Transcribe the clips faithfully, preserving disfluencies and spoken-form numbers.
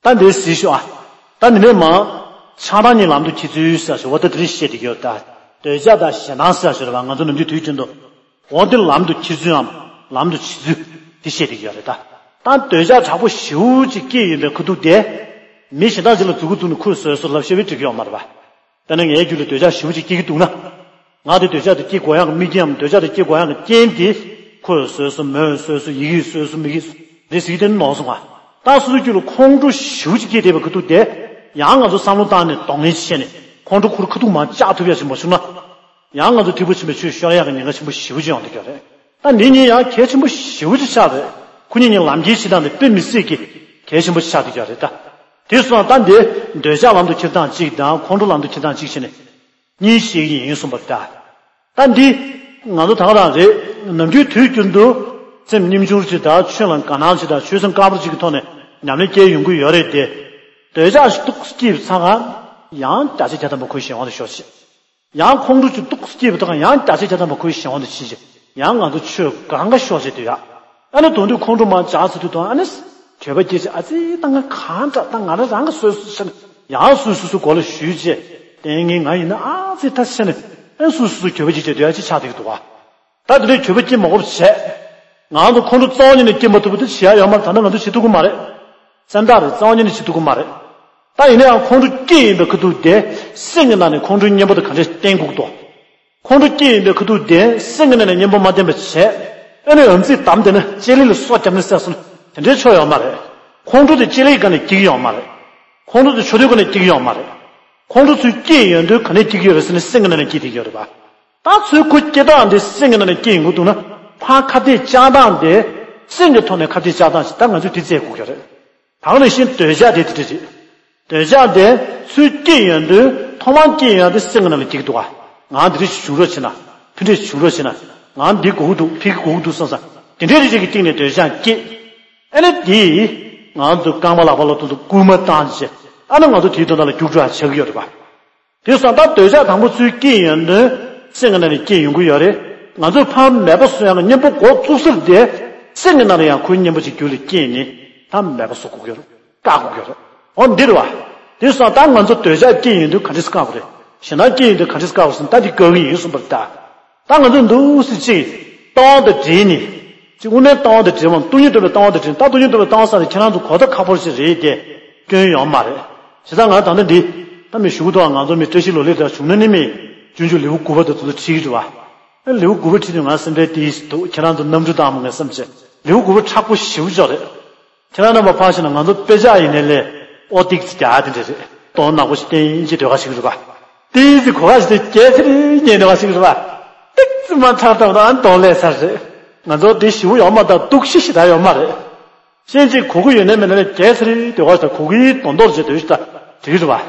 ད་འདི་གཟིགས་ཤོག་ཨ། ད་འདི་ནས་མ། ཆགས་སྡང་གཉིས་ལམ་དུ་འཁྱེར་ཚུལ་ཟེར་ཞོར་བ་ད་དེ་རིང་བཤད་བསྡད་ཀྱི་ཡོད་ད། འདོད་ཆགས་དང་ཞེ་སྡང་ཟེར་ཞོར་བ་ང་ཚོ་ནམ་རྒྱུན་དུས་རྒྱུན་དུ། འོ་དེ་ལམ་དུ་འཁྱེར་ཚུལ་འམ། ལམ་དུ་འཁྱེར་ཚུལ། དེ་བཤད་བསྡད་ཀྱི་ཡོད་རེད་ད། ད་འདོད་ཆགས་དྲག་པོ་ཞེ་པོ་ཅིག་སྐྱེས་ཡོད་པའི་ཁ་ཐུག་དེ། མི་གཞན་དག་ཅིག་ལ་མཛུབ་གུ་བཙུགས་ནས་ཁོས་བཟོས་སོ་ལབ་བཤད་པའི་འགྲིག་གི་ཡོད་མ་རེད་པ། དཔེར་ན་ངའི་རྒྱུད་ལ་འདོད་ཆགས་ཞེ་པོ་ཅིག་སྐྱེ་གི་འདུག་ན། ང་དེ་འདོད་ཆགས་དེ་སྐྱེ་དགོས་ཡག་གི་དམིགས་རྐྱེན་འམ་འདོད་ཆགས་དེ་སྐྱེ་དགོས་ཡག་གི་རྐྱེན་དེ། ཁོས་བཟོས་སོ་མོས་བཟོས་སོ་ཡི་གེས་བཟོས་སོ་མི་གིས་བཟོས་རེད་ཟེར་གྱི་དེ་ནོར་སོང་ང་། ད་སོ་སོའི་རྒྱུད་ལ་ཁོང་ཁྲོ་ཞེ་པོ་ཅིག་སྐྱེས་བསྡད་པའི་ཁ་ཐུག་དེ། ཡང་ང་ཚོ་བསམ་བློ་བཏང་ནས་གདོང་ལེན་བྱས་ནས་ཁོང་ཁྲོ་ཁོ་རང་ཁ་ཐུག་མར་བཅག་ཐུབ་ཡག་ཅིག་མ་བྱུང་ན། ཡང་ང་ཚོ་ཐེ་བོ་ཆེན་པོའི་ཆོས་ཤོར་ཡག་གི་ཉེན་ཁ་ཆེན་པོ་ཞེ་པོ་ཅིག་ཡོང་བསྡད་ཀྱི་རེད། ད་འདི་གཉིས་ཡང་གལ་ཆེན་པོ་ཞེ་པོ་ཅིག་ཆགས་རེད། ཁོ་གཉིས་གཉིས་ལམ་ཁྱེར་བྱེད་སྟངས་དེ་དཔེ་མི་སྲིད་ཀྱི་གལ་ཆེན་པོ་ཆགས་བསྡད་ཀྱི་རེད་ད། དེ་སོང་ཙང་ད་འདི་འདོད་ཆགས་ལམ་དུ་འཁྱེར་སྟངས་གཅིག་དང་ཁོང་ཁྲོ་ལམ་དུ་འཁྱེར་སྟངས་གཅིག་བྱས་ནས། གཉིས་ཤེས་ཀྱི་ཡིན་གསུངས་པ་རེད་ད། ད་འདི། ང་ཚོ་ད་ག་རང་རེད། ནམ་རྒྱུན་དུས་རྒྱུན་དུ། སེམས་སྙིང་ཆུང་ཅིག་དང་ཆོས་ལ་དགའ་སྣང་ཅིག་དང་ཆོས་སེམས་དཀར་པོ་ཅིག་གི་ཐོག་ནས་ཉམས་ལེན་སྐྱེལ་ཡོང་གི་ཡོད་རེད་དེ། འདོད་ཆགས་ཤིག་སྡུག་སྐྱེས་པའི་ཚང་ག་ཡང་བརྒྱ་ཆ་བརྒྱ་ཐམ་པ་ཁོའི་གཞན་དབང་དུ་ཤོར་ཅིག་ཡང་ཁོང་ཁྲོ་ཅིག་སྡུག་སྐྱེས་པའི་ཐོག་ག་ཡང་བརྒྱ་ཆ་བརྒྱ་ཐམ་པ་ཁོའི་གཞན་དབང་དུ་ཕྱིན་ཅིག་ཡང་ང་ཚོ་ཆོས་གང་ག་ཤོར་བྱེད་དུ་ཡ། ཨ་ནི་དོན་དུ་ཁོང་ཁྲོ་མར་འཇགས་ཚར་དུས་དང་ཨ་ནི། གྱོད་པ་སྐྱེས་ཅིག་ཨ་ཙི་ད་ང་གང་འདྲ་ད་ང་རང་རང་གི་སོ་སོ་ཤ་ནི་ཡང་སོ་སོ་སོ་སོ་མགོ་ལ་གཞུས་བྱས། དེ་ངས་ང་ཡིན་ན་ཨ་ཙི་ད་ཤ་ནི་ཨ་སོ་སོ་སོ་གྱོད་པ་སྐྱེས་བྱས་དུ་ཡ་ཅིག་ཆགས་བསྡད་ཀྱི་འདུག་བ། ད་དེ་འདྲའི་གྱོད་པ་སྐྱེ་མ་དགོས་པ་བྱས། ང་ཚོ་ཁོང་ཁྲོ་རྩ་བ་ཉིད་ནས་སྐྱེ་མ་ཐུབ་པ་དེ་བྱེད་ཡ་ཡོད་མ་རེད། ད་ནི་ང་ཚོ་བྱེད་ཐུབ་ཀྱི་མ་རེད། སེམས་ཐག་རེད་རྩ་བ་ཉིད་ནས་བྱེད་ཐུབ་ཀྱི་མ་རེད། ད་ཡིན་ན་ཡང་ཁོང་ཁྲོ་སྐྱེས་ཡིན་པའི་ཁ་ཐུག་དེ་སེམས་ཀྱི་ནང་ནས་ཁོང་ཁྲོའི་གཉེན་པོ་དེ་ག་འདྲས་བསྟེན་དགོས་ཀྱི་འདུག་ཁོང་ཁྲོ་སྐྱེས་ཡིན་པའི་ཁ་ཐུག་དེ་སེམས་ཀྱི་ནང་ནས་གཉེན་པོ་མ་བསྟེན་པ་བྱས། ཨ་ནི་འམ་ཙིག་དམ་དེ་ནི་ལྕེ་ལེ་ལ་སོ་བརྒྱབ་ནས་བསད་སོང་ན་དེ་འདྲའི་ཆོ་ཡོད་མ་རེད། ཁོང་ཁྲོ་དེ་ལྕེ་ལེའི་སྒང་ནས་སྐྱེ་གི་ཡོད་མ་རེད། ཁོང་ཁྲོ་དེ་ཆོ་འཕྲུལ་སྒང་ནས་སྐྱེ་གི་ཡོད་མ་རེད། ཁོང་ཁྲོ་ཚུར་སྐྱེས་ཡོང་དུས་ག་ནས་སྐྱེ་གི་ཡོད་རེད་ཟེར་ན་སེམས་ཀྱི་ནང་ནས་སྐྱེས་བསྡད་ཀྱི་ཡོད་རེད་པ། ད་ཚུར་ཁོ་སྐྱེ་སྟངས་དེ་སེམས་ཀྱི་ནང་ནས་སྐྱེས་ཡོང་གི་འདུག་ན། ཕར་ཁ་གཏད་བཅག་སྟངས་དེ་སེམས་ཀྱི་ཐོག་ནས་ཁ་གཏད་བཅག་སྟངས་ཤིག་ད་ང་ཚོས་དེ་བཙལ་དགོས་ཀྱི་རེད། ད་ག་ནང་བཞིན་འདོད་ཆགས་དེ་དེ་འདྲ་རེད། འདོད་ཆགས་དེ་ཚུར་སྐྱེས་ཡོང་དུས་ཐོག་མར་སྐྱེས་ཡོང་དུས་སེམས་ཀྱི་ནང་ལ་སྐྱེ་གི་འདུག་ག་ང་འདི་འདྲ་ཞིག་བྱུང་རོགས་བྱེད་ན། ཕུད་འདྲ་ཞིག་བྱུང་རོགས་བྱེད་ན། ང་འདི་དགོས་ཀྱི་འདུག་ཕུད་ཀྱི་དགོས་ཀྱི་འདུག་བསམ་བསམ་དེ་འདྲའི་རིགས་ཅིག་གི་སྟེང་ནས་འདོད་ཆགས་སྐྱེས། ཨ་ནི་དེས་ང་ཚོ་རྐང་པ་ལག་པ་ལ་ཐུག་ཏུ་སྐུལ་མ་བཏང་བྱས། ཨ་ནི་ང་ཚོ་དེའི་དོན་དག་ལ་རྒྱུགས་འགྲོ་ཡ་ཆགས་ཀྱི་ཡོད་རེད་པ། དེ་སོང་ཙང་འདོད་ཆགས་དང་པོ་ཚུར་སྐྱེས་ཡོང་དུས་སེམས་ཀྱི་ནང་ནས་སྐྱེས་ཡོང་གི་ཡོད་རེད། ང་ཚོས་ཕར་མེད་པ་བཟོ་ཡག་གི་གཉེན་པོ་འགོ་བཙུགས་ས་དེ་སེམས་ཀྱི་ནང་ལ་ཡང་ཁོའི་གཉེན་པོ་ཅིག་རྒྱུད་ལ་སྐྱེས་ནས་ད་མེད་པ་བཟོ་དགོས་ཀྱི་ཡོད་རེད། བཀག་དགོས་ཀྱི་ཡོད་རེད། འོ་འདི་རེད་བ། དེ་སོང་ཙང་ད་ང་ཚོ་འདོད་ཆགས་སྐྱེས་ཡོང་དུས་ག་འདྲས་བཀག་དགོས་རེད། ཞེ་སྡང་སྐྱེས་ཡོང་དུས་ག་འདྲས་བཀག་དགོས་ཟེར་ན་ད་འདི་བཀག་གི་ཡིན་གསུངས་པ་རེད་ད། ད་ང་ཚོ་འདུག་སེ་ཅིག་ལྟ་བ་དང་འབྲེལ་ནས། ཅིག་དབུ་མའི་ལྟ་བ་དང་འབྲེལ་བའམ་སྟོང་ཉིད་རྟོགས་པའི་ལྟ་བ་དང་འབྲེལ་ད་སྟོང་ཉིད་རྟོགས་པའི་ལྟ་བ་ཟེར་ནས་ཁྱེད་རང་ཚོ་གོ་བརྡ་ཁག་པོ་ཞིག་རེད་དེ། སྐྱོན་ཡོད་མ་རེད། བྱས་ཙང་ང་ད་ལྟ་འདི། ད་མི་ཞུ་གི་འདུག་ང་ཚོ་མི་བཀྲ་ཤིས་ལོ་ལེགས་དང་བྱུང་ན་ནི་མེད། སྤྱོད་འཇུག་ལེའུ་དགུ་པ་དང་དེ་ཚོ་ཁྲིད་ཀྱི་རེད་བ། ལེའུ་དགུ་པ་ཁྲིད་དུས་ང་སེམས་ཁྲལ་དེ་ཡིས་འདུག་ཁྱེད་རང་ཚོ་གནམ་གྲུ་བཏང་མ་ངས་བསམ་བྱས། ལེའུ་དགུ་པ་མཁྲེགས་པོ་ཞེ་པོ་ཅིག་རེད། ཁྱེད་རང་རྣམ་པ་ཕར་ཕྱིན་ན་ང་ཚོ་དཔེ་ཆ་ཡིན་ནའི་ལས་ཨོ་ཏིག་ཙི་རྒྱག་དེ་འདྲ་རེད། དོན་ནག་པོ་ཞིག་བསྟན་ཡིན་གྱི་ཟློས་གར་ཞིག་རེད་པ། ཏིག་ཙི་གོ་ག་ཞིག་དེ་རྒྱལ་ཚེ་རིང་ཉན་ཟློས་གར་ཞིག་རེད་པ། ཏིག་ཙི་མ་ཁྲག་ཐམ་དང་གདོང་ལས་ཚར་རེད། ང་ཚོ་དེ་ཞེ་པོ་ཡོད་མ་ད་སྡུག་ཤི་ཞིག་ད་ཡོད་མ་རེད། ཤེས་བྱེད་གོ་གི་ཡོད་ནའི་མེད་ནའི་ལས་རྒྱལ་ཚེ་རིང་ཟློས་གར་ཞིག་ད་གོ་གི་དོན་རྟོགས་བྱེད་དོན་ཞིག་ད་འགྲིག་གི་རེད་པ།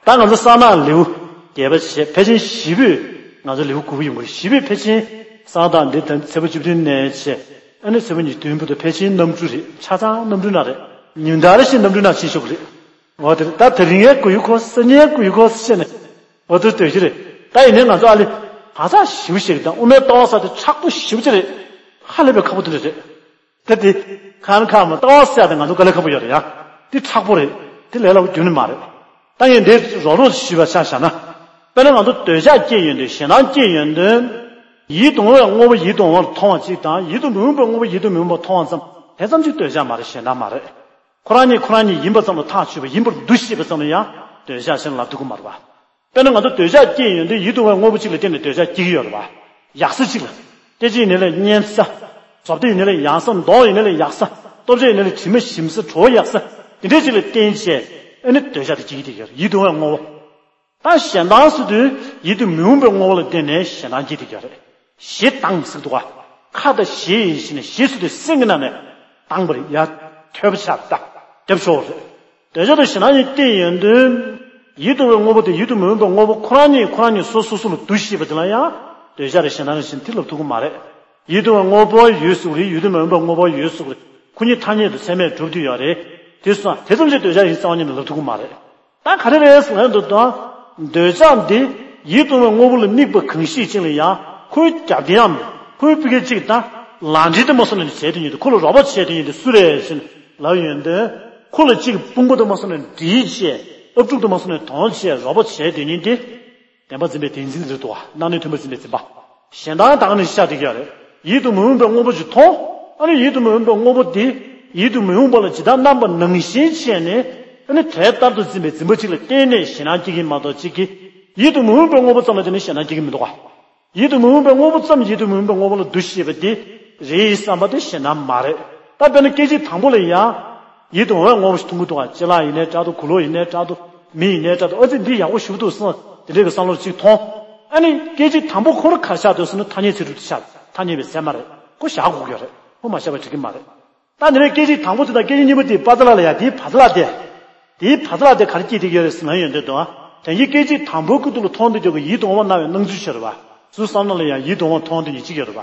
ད་ང་ཚོ་གསང་སྔགས་ལེའུ་བརྒྱད་པ་བྱས་ཕལ་ཆེར་བཞི་པོས་ང་ཚོ་ལེའུ་དགུ་པ་ཡོང་གི་རེད། བཞི་པོས་ཕལ་ཆེར་གསང་སྔགས་འདི་ད་ཚེས་པ་བཅུ་བདུན་ནས་བྱས། ཨ་ནི་ཚེས་པ་ཉི་ཤུ་བདུན་བར་དུ་ཕལ་ཆེར་གནམ་གྲུ་རེད། ཆ་ཚང་གནམ་གྲུའི་ནང་རེད། ཉིན་ལྟར་བཞིན་གནམ་གྲུའི་ནང་ཕྱིན་ཆོག་གི་རེད། འོ་དེ་རེད། ད་དེ་རིང་ངའི་གོ་ཡུ་གོ་སང་ཉིན་གོ་ཡུ་གོ་སང་བྱས་ནས། འོ་དེ་འདོད་ཀྱི་རེད། ད་ཡིན་ནའི་ང་ཚོ་ཨ་ལེ། གང་ཟག་ཞེ་པོ་ཞིག་དང་དབུ་མའི་ལྟ་བ་ཟེར་དེ་མཁྲེགས་པོ་ཞེ་པོ་ཅིག་རེད། ཧ་ལས་པའི་ཁག་པོ་དེ་འདྲ་རེད། ད་དེ། ཁ་ན་ཁ་མ་ལྟ་བ་ཟེར་ཡ་དེ་ང་ཚོ་དཀའ་ལས་ཁག་པོ་ཡོད་རེད་ཡ། དེ་མཁྲེགས་པོ་རེད། དེ་ལས་སླ་པོ་རྒྱུན་ནས་མ་རེད། ད་ངས་འདི་རོགས་རོགས་ཞུས་པ་ཆ་བཞག་ན། དཔེར་ན་ང་ཚོ་འདོད་ཆགས་སྐྱེས་ཡོང་དུས་ཞེ་སྡང་སྐྱེས་ཡོང་དུས། ཡིད་དུ་འོང་བའི་དངོས་པོ་ཡིད་དུ་འོང་བར་མཐོང་བ་གཅིག་དང་ཡིད་དུ་མི་འོང་བའི་དངོས་པོ་ཡིད་དུ་མི་འོང་བར་མཐོང་བ་ཙམ་དེ་ཙམ་གཅིག་འདོད་ཆགས་མ་རེད། ཞེ་སྡང་མ་རེད། ཁོ་རང་ཉིད་ཁོ་རང་ཉིད་ཡིན་པ་ཙམ་ལ་ཐག་ཆོད་པ་ཡིན་པར་འདུ་ཤེས་པ་ཙམ་ལ་ཡང་འདོད་ཆགས་ཞེ་སྡང་ལབ་ཐུབ་ཀྱི་མ་རེད་པ། དཔེར་ན་ང་ཚོ་འདོད་ཆགས་སྐྱེས་ཡོང་དུས་ཡིད་དུ་འོང་བའི་དངོས་པོ་གཅིག་ལ་བརྟེན་ནས་འདོད་ཆགས་སྐྱེ་གི་ཡོད་རེད་པ། ཡག་ས་གཅིག་ལ། སྐྱེ་ཅིག་ཡིན་ནའི་ལས་གཉན་ས། བཟོ་ལྟ་ཡིན་ནའི་ལས་ཡག་ས། མདོག་ཡིན་ནའི་ལས་ཡག་ས། ལྟོ་ཆས་ཡིན་ནའི་ལས་དྲི་མ་ཞིམ་ས་བྲོ་བ་ཡག་ས། དེ་འདྲའི་ཅིག་ལ་བརྟེན་བྱས། ཨ་ནི་འདོད་ཆགས་དེ་སྐྱེ་གི་དེ་ཡོད་རེད། ཡིད་དུ་འོང་བའི་དངོས་པོ། ད་ཞེ་སྡང་ཟེར་དུས་ཡིད་དུ་མི་འོང་བའི་དངོས་པོ་ལ་བརྟེན་ནས་ཞེ་སྡང་སྐྱེ་དེ་ཡོད་རེད། ཞེ་སྡང་ཟེར་འདུག་ག་ཁ་དང་ཞེ་ཡིན་ཞེ་ནས་ཞེ་ཟེར་དུས་སེམས་ཀྱི་ནང་ནས་སྡང་བ་རེད་ཡ། ཐོས་པ་ཆགས་ད། རྒྱབ་ཤོར་རེད། འདོད་ཆགས་དང་ཞེ་སྡང་གཉིས་བརྟེན་ཡོང་དུས། ཡིད་དུ་འོང་བའི་དངོས་པོ་དེ་ཡིད་དུ་མི་འོང་བའི་དངོས་པོ་ཁོ་རང་ཉིད་ཁོ་རང་ཉིད་སོ་སོ་སོ་ལ་འདུ་ཤེས་པ་དེ་ལ་ཡང་འདོད་ཆགས་དང་ཞེ་སྡང་རེད་ཟེར་དེ་ལབ་ཐུབ་ཀྱི་མ་རེད། ཡིད་དུ་འོང་བའི་དངོས་པོ་ཡོད་ཟེར་གྱི་རེད། ཡིད་དུ་མི་འོང་བའི་དངོས་པོ་ཡོད་ཟེར་གྱི་རེད། ཁོ་གཉིས་ཐ་སྙད་དུ་ཚད་མས་གྲུབ་བསྡད་ཡོད་རེད། དེ་སོང་དེ་ཙམ་གྱིས་འདོད་ཆགས་ཡིན་རྩ་བ་ཉིད་ནས་ལབ་ཐུབ་ཀྱི་མ་རེད། ད་ག་རེ་རེད་ཟེར་ན་འདུག་དང་། འདོད་ཆགས་འདི་ཡིད་དུ་འོང་བའི་དངོས་པོ་ལ་དམིགས་པ་གང་ཞིག་ཅིག་ལ་ཡང་ཁོའི་རྒྱབ་རྟེན་ཡང་ཁོའི་ཕ་གི་ཅིག་དང་ལག་འབྲེལ་དུ་མ་སོང་ནས་བྱས་དེ་ཉིད་དུ་ཁོ་ལ་རོགས་པ་བྱས་དེ་ཉིད་དུ་སུ་རེད་ཟེར་ལབ་ཡོང་དུས། ཁོ་ལ་གཅིག་དཔུང་པ་དུ་མ་སོང་ནས་འདྲིས་བྱས། ཨབ་ཕྲུག་དུ་མ་སོང་ནས་དོན་བྱས། རོགས་པ་བྱས་སྡོད་མཁན་དེ། བདེན་པ་འཛིན་པའི་བདེན་འཛིན་རེད་འདུག་བ། སྣང་བརྙན་མཐུན་པ་འཛིན་པའི་འཛིན་པ། གཞན་དག་དག་ནི་ཤ་དེ་ག་རེད། ཡིད་དུ་མི་འོང་བའི་དངོས་པོ་ཅིག་མཐོང་། ཨ་ནི་ཡིད་དུ་མི་འོང་བའི་དངོས་པོ་དེ། ཡིད་དུ་མི་འོང་བ་ལ་ཇི་ལྟར་སྣང་བ་ནང་བཞིན་བྱས་ནས། ཨ་ནི་དེ་ལྟར་དུ་འཛིན་པའི་འཛིན་པ་གཅིག་ལ་བརྟེན་ནས་ཞེད་སྣང་སྐྱེ་གི་མ་གཏོགས་གཅིག་གིས། ཡིད་དུ་མི་འོང་བའི་དངོས་པོ་ཙམ་ལ་བརྟེན་ནས་ཞེད་སྣང་སྐྱེ་གི་མི་འདུག་བ། ཡིད་དུ་མི་འོང་བའི་དངོས་པོ་ཙམ་ཡིད་དུ་མི་འོང་བའི་དངོས་པོ་ལ་འདུ་ཤེས་པ་དེ་རེད་བསམ་པ་དེ་ཞེད་སྣང་མ་རེད། ད་དཔེར་ན་སྐད་ཅིག་དང་པོ་ལ་ཡང་ཡིད་དུ་འོང་བའི་དངོས་པོ་ཞིག་མཐོང་གི་འདུག་ག་ཅ་ལག་ཡིན་ནའི་འདྲ་འདུག་གོས་ལོག་ཡིན་ནའི་འདྲ་འདུག་མི་ཡིན་ནའི་འདྲ་འདུག་ཨ་ཙི་འདི་ཡག་པོ་ཞེ་པོ་འདུག་བསམ་དེ་འདྲའི་གི་བསམ་བློ་ཅིག་མཐོང་། ཨ་ནི་སྐད་ཅིག་དང་པོ་ཁོ་རང་ག་རེ་ཆགས་འདུག་ཟེར་ན་ཐ་སྙད་ཚིག་གྲུབ་དེ་ཆགས། ཐ་སྙད་པའི་ཚད་མ་རེད། ཁོ་བཞག་དགོས་ཀྱི་རེད། ཁོ་མ་བཞག་པ་འགྲིག་གི་མ་རེད། ད་འདི་ནས་སྐད་ཅིག་དང་པོ་དེ་དང་སྐད་ཅིག་གཉིས་པ་དེའི་བར་ཐ་ལ་ལ་ཡ་དེའི་བར་ཐ་ལ་དེ། དེའི་བར་ཐ་ལ་དེ་ག་རེ་སྐྱེས་བསྡད་ཀྱི་ཡོད་རེད་ཟེར་ན་ཡོང་དུས་དང་། དོན་གྱི་སྐད་ཅིག་དང་པོའི་ཁུ་ཐུག་ལ་མཐོང་བསྡད་ཀྱི་ཡིད་དུ་འོང་བ་སྣང་བའི་སྣང་ཚུལ་ཤར་བ། སུ་བསམ་ན་ལ་ཡང་ཡིད་དུ་འོང་བ་མཐོང་བསྡད་མཁན་གཅིག་ཡོད་རེད་པ།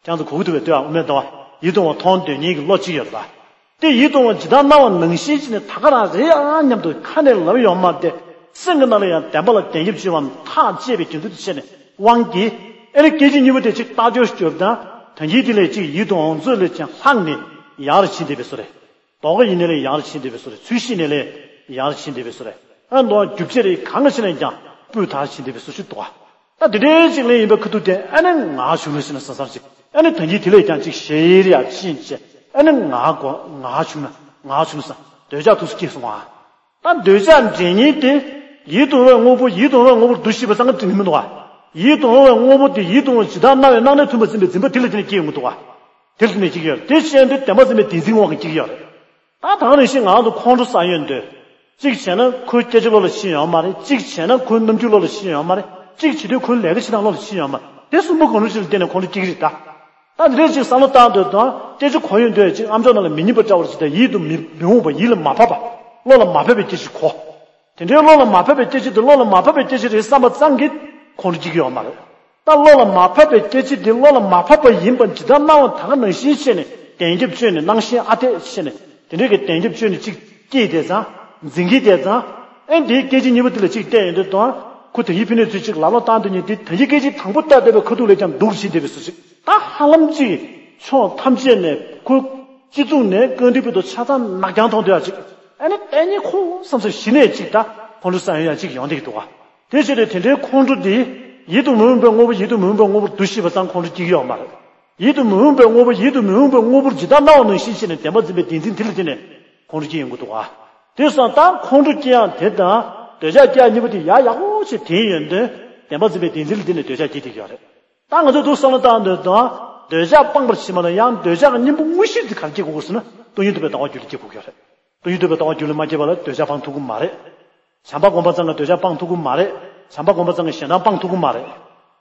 ཁྱེད་ཚོ་གོ་གི་འདུག་པས་ལྟོས་ཨ། དབུ་མའི་ལྟ་བ། ཡིད་དུ་འོང་བ་མཐོང་བསྡད་མཁན་གྱི་བློ་གཅིག་ཡོད་རེད་པ། དེ་ཡིད་དུ་འོང་བ་ཇི་ལྟར་སྣང་བ་ནང་བཞིན་བྱས་ནས་ད་ག་རང་རེད་ཨ་སྙམ་དུ་ཁ་ནས་ལབ་ཡོང་མ་དེ། སེམས་ཀྱི་ནང་ལ་ཡང་བདེན་པ་ལ་གདེང་ཁྱབ་ཆེ་བའམ་ཐག་བཅད་པའི་རྒྱུ་མཚན་དུ་བྱས་ནས་དབང་གིས། ཨེ་རེད། སྐད་ཅིག་གཉིས་པོ་དེ་གཅིག་རྟག་སྦྱོར་སྐྱོབ་དང་། དོན་གྱིས་དེ་ལས་གཅིག་ཡིད་དུ་འོང་ཚུལ་ལས་ཀྱང་ལྷག་ནས་ཡར་ཕྱིན་བསྡད་པའི་བཟོ་རེད། ལྡོག་པ་ཡིན་ནའི་ལས་ཡར་ཕྱིན་བསྡད་པའི་བཟོ་རེད། ཚུལ་ཤེས་ནའི་ལས་ཡར་ཕྱིན་བསྡད་པའི་བཟོ་རེད། ཨ་མདོ་རྒྱུ་ཆ་རེ་གང་གི་ཕྱི་ནས་ཀྱང་སྤུས་དག་ཕྱིན་བསྡད་པའི་བཟོ་ཞིག་འདུག་ག་ད་དེ་འདྲའི་ཅིག་ལས་ཡིན་པའི་ཁ་ཐུག་དེ་ཨ་ནི་ངར་བྱུང་ན་ཟེར་ན་ཟང་ཟང་ཅིག་ཨ་ནི་ད་གིན་དེ་ལས་ཀྱང་ཅིག་ཞེ་ཡིར་ཡར་ཕྱིན་བྱས། ཨ་ནི་ངར་གོ་ངར་བྱུང་ན་ངར་བྱུང་ན་ཟེར་འདོད་ཆགས་ཐུགས་སུ་སྐྱེས་སོང་ང་། ད་འདོད་ཆགས་འདྲེན་མཁན་དེ། ཡིད་དུ་འོང་བའི་དངོས་པོ་ཡིད་དུ་འོང་བའི་དངོས་པོར་འདུ་ཤེས་པ་ཙམ་གྱིས་འགྲིག་གི་མི་འདུག་ག་ཡིད་དུ་འོང་བའི་དངོས་པོ་དེ་ཡིད་དུ་འོང་ཇི་ལྟར་སྣང་བའི་སྣང་གནས་མཐུན་པར་འཛིན་པའི་འཛིན་པ་དེ་ལ་བརྟེན་ནས་སྐྱེ་ཡོང་གི་འདུག་ག་དེ་ལ་བརྟེན་ནས་སྐྱེ་གི་ཡོད་རེད། དེ་བྱས་ཏེ་བདེན་པ་འཛིན་པའི་བདེན་འཛིན་དབང་གིས་སྐྱེ་གི་ཡོད་རེད། ད་དེ་ནང་བཞིན་ང་རང་ཚོ་ཁོང་ཁྲོ་ཟ་ཡོང་དུས། གཅིག་བྱས་ན་ཁོའི་སྐད་ཆ་བློ་ལ་ཤི་ཡོང་མ་རེད། གཅིག་བྱས་ན་ཁོའི་རྣམ་འགྱུར་བློ་ལ་ཤི་ཡོང་མ་རེད། གཅིག་བྱེད་དུས་ཁོའི་ལས་ཀ་བྱེད་སྟངས་བློ་ལ་ཤི་ཡོང་མ་རེད། དེ་གསུམ་པོ་གང་རུང་ཞིག་ལ་བརྟེན་ནས་ཁོང་ཁྲོ་སྐྱེ་གི་རེད་ད། ད་འདི་འདྲའི་ཅིག་བསམ་བློ་བཏང་དུས་དང་སྐད་ཆ་གོ་ཡོང་དུས་ཅིག་ཨམ་ཅོག་ནང་ལ་མི་སྙན་པ་འདྲ་བོ་ཅིག་དང་ཡིད་དུ་མི་མི་འོང་བ་ཡིད་ལ་མ་ཕབ་པ། བློ་ལ་མ་ཕབ་པའི་སྐད་ཆ་གོ། དེ་འདྲའི་བློ་ལ་མ་ཕབ་པའི་སྐད་ཆ་དེ་བློ་ལ་མ་ཕབ་པའི་སྐད་ཆ་རེད་བསམ་པ་ཙམ་གྱིས་ཁོང་ཁྲོ་སྐྱེ་གི་ཡོད་མ་རེད། ད་བློ་ལ་མ་ཕབ་པའི་སྐད་ཆ་དེ་བློ་ལ་མ་ཕབ་པ་ཡིན་པ་ཇི་ལྟར་སྣང་བ་ད་ག་ནང་བཞིན་བྱས་ནས་གདེང་ཁྱབ་བཅོས་ནས་སྣང་ཞེན་ཨ་འཐས་བྱས་ནས་དེ་འདྲའི་གི་གདེང་ཁྱབ་བཅོས་ནས་ཅིག་སྐྱེས་དེ་ཙང་འཛིན་གྱི་དེ་ཙང་། ཨེ་འདིའི་སྐད་ཅིག་གཉིས་པོ་དེ་ལ་ཅིག་བལྟས་ཡོང་དུས་དང་། ཁོ་དེ་ཡི་ཕི་ནས་ཚུལ་ཅིག་ལ་ལོ་བཏང་དུས་ཉིད་དེ་དོན་གྱི་སྐད་ཅིག་དང་པོ་བལྟས་བསྡད་པའི་ཁ་ཐུག་ལས་ཀྱང་སྡུག་ཕྱིན་བསྡད་པའི་བཟོ་ཞིག་ད་ཧ་ལམ་ཅིག་ཕྱོགས་ཐམས་ཅད་ནས་ཁོ་སྤྱི་གཙུག་ནས་ཀིརྟི་པུ་དུ་ཆ་ཚང་ནག་རྐྱང་མཐོང་དུས་ཡ་ཅིག་ཨ་ནི་ལྟས་ངན་ཁོ་བསམ་ས་གཞི་ནས་ཅིག་ད་ཁོང་ཁྲོ་ཟ་ཡོང་ཡ་ཅིག་ཡོང་བསྡད་ཀྱི་འདུག་ག་དེ་བྱས་ཏེ་དེ་འདྲའི་ཁོང་ཁྲོ་འདི་ཡིད་དུ་མི་འོང་བའི་དངོས་པོ་ཡིད་དུ་མི་འོང་བའི་དངོས་པོར་འདུ་ཤེས་པ་ཙམ་ཁོང་ཁྲོ་སྐྱེ་གི་ཡོད་མ་རེད། ཡིད་དུ་མི་འོང་བའི་དངོས་པོ་ཡིད་དུ་མི་འོང་བའི་དངོས་པོར་ཇི་ལྟར་སྣང་བ་ནང་བཞིན་བྱས་ནས་བདེན་པ་འཛིན་པའི་བདེན་འཛིན་དེ་ལ་བརྟེན་ནས་ཁོང་ཁྲོ་སྐྱེ་ཡོང་གི་འདུག་ག་དེ་སོང་ཙང་ཁོང་ཁྲོ་སྐྱེ་ཡང་དེ་དང་འདོད་ཆགས་སྐྱེ་ཡང་གཉིས་པོ་དེ་ཡག་ཡག་པོ་ཞིག་དྲན་ཡོང་དུས་བདེན་པ་འཛིན་པའི་བདེན་འཛིན་ལ་བརྟེན་ནས་འདོད་ཆགས་སྐྱེ་བསྡད་ཀྱི་ཡོད་རེད། ད་ང་ཚོས་འདུག་བསམ་བློ་བཏང་དུས་དང་འདོད་ཆགས་སྤངས་པར་བྱེད་མ་ལ་ཡང་འདོད་ཆགས་གཉེན་པོ་དངོས་གཞི་དེ་ག་རེ་སྐྱེ་དགོས་ཀྱི་ཟེར་ན་སྟོང་ཉིད་རྟོགས་པའི་ལྟ་བ་རྒྱུད་ལ་སྐྱེ་དགོས་ཀྱི་ཡོད་རེད། སྟོང་ཉིད་རྟོགས་པའི་ལྟ་བ་རྒྱུད་ལ་མ་སྐྱེས་པ་ལ་འདོད་ཆགས་སྤང་ཐུབ་ཀྱི་མ་རེད། བྱམས་པ་སྒོམ་པ་ཙམ་གྱིས་འདོད་ཆགས་སྤང་ཐུབ་ཀྱི་མ་རེད། བྱམས་པ་སྒོམ་པ་ཙམ་གྱིས་ཞེ་སྡང་སྤང་ཐུབ་ཀྱི་མ་རེད།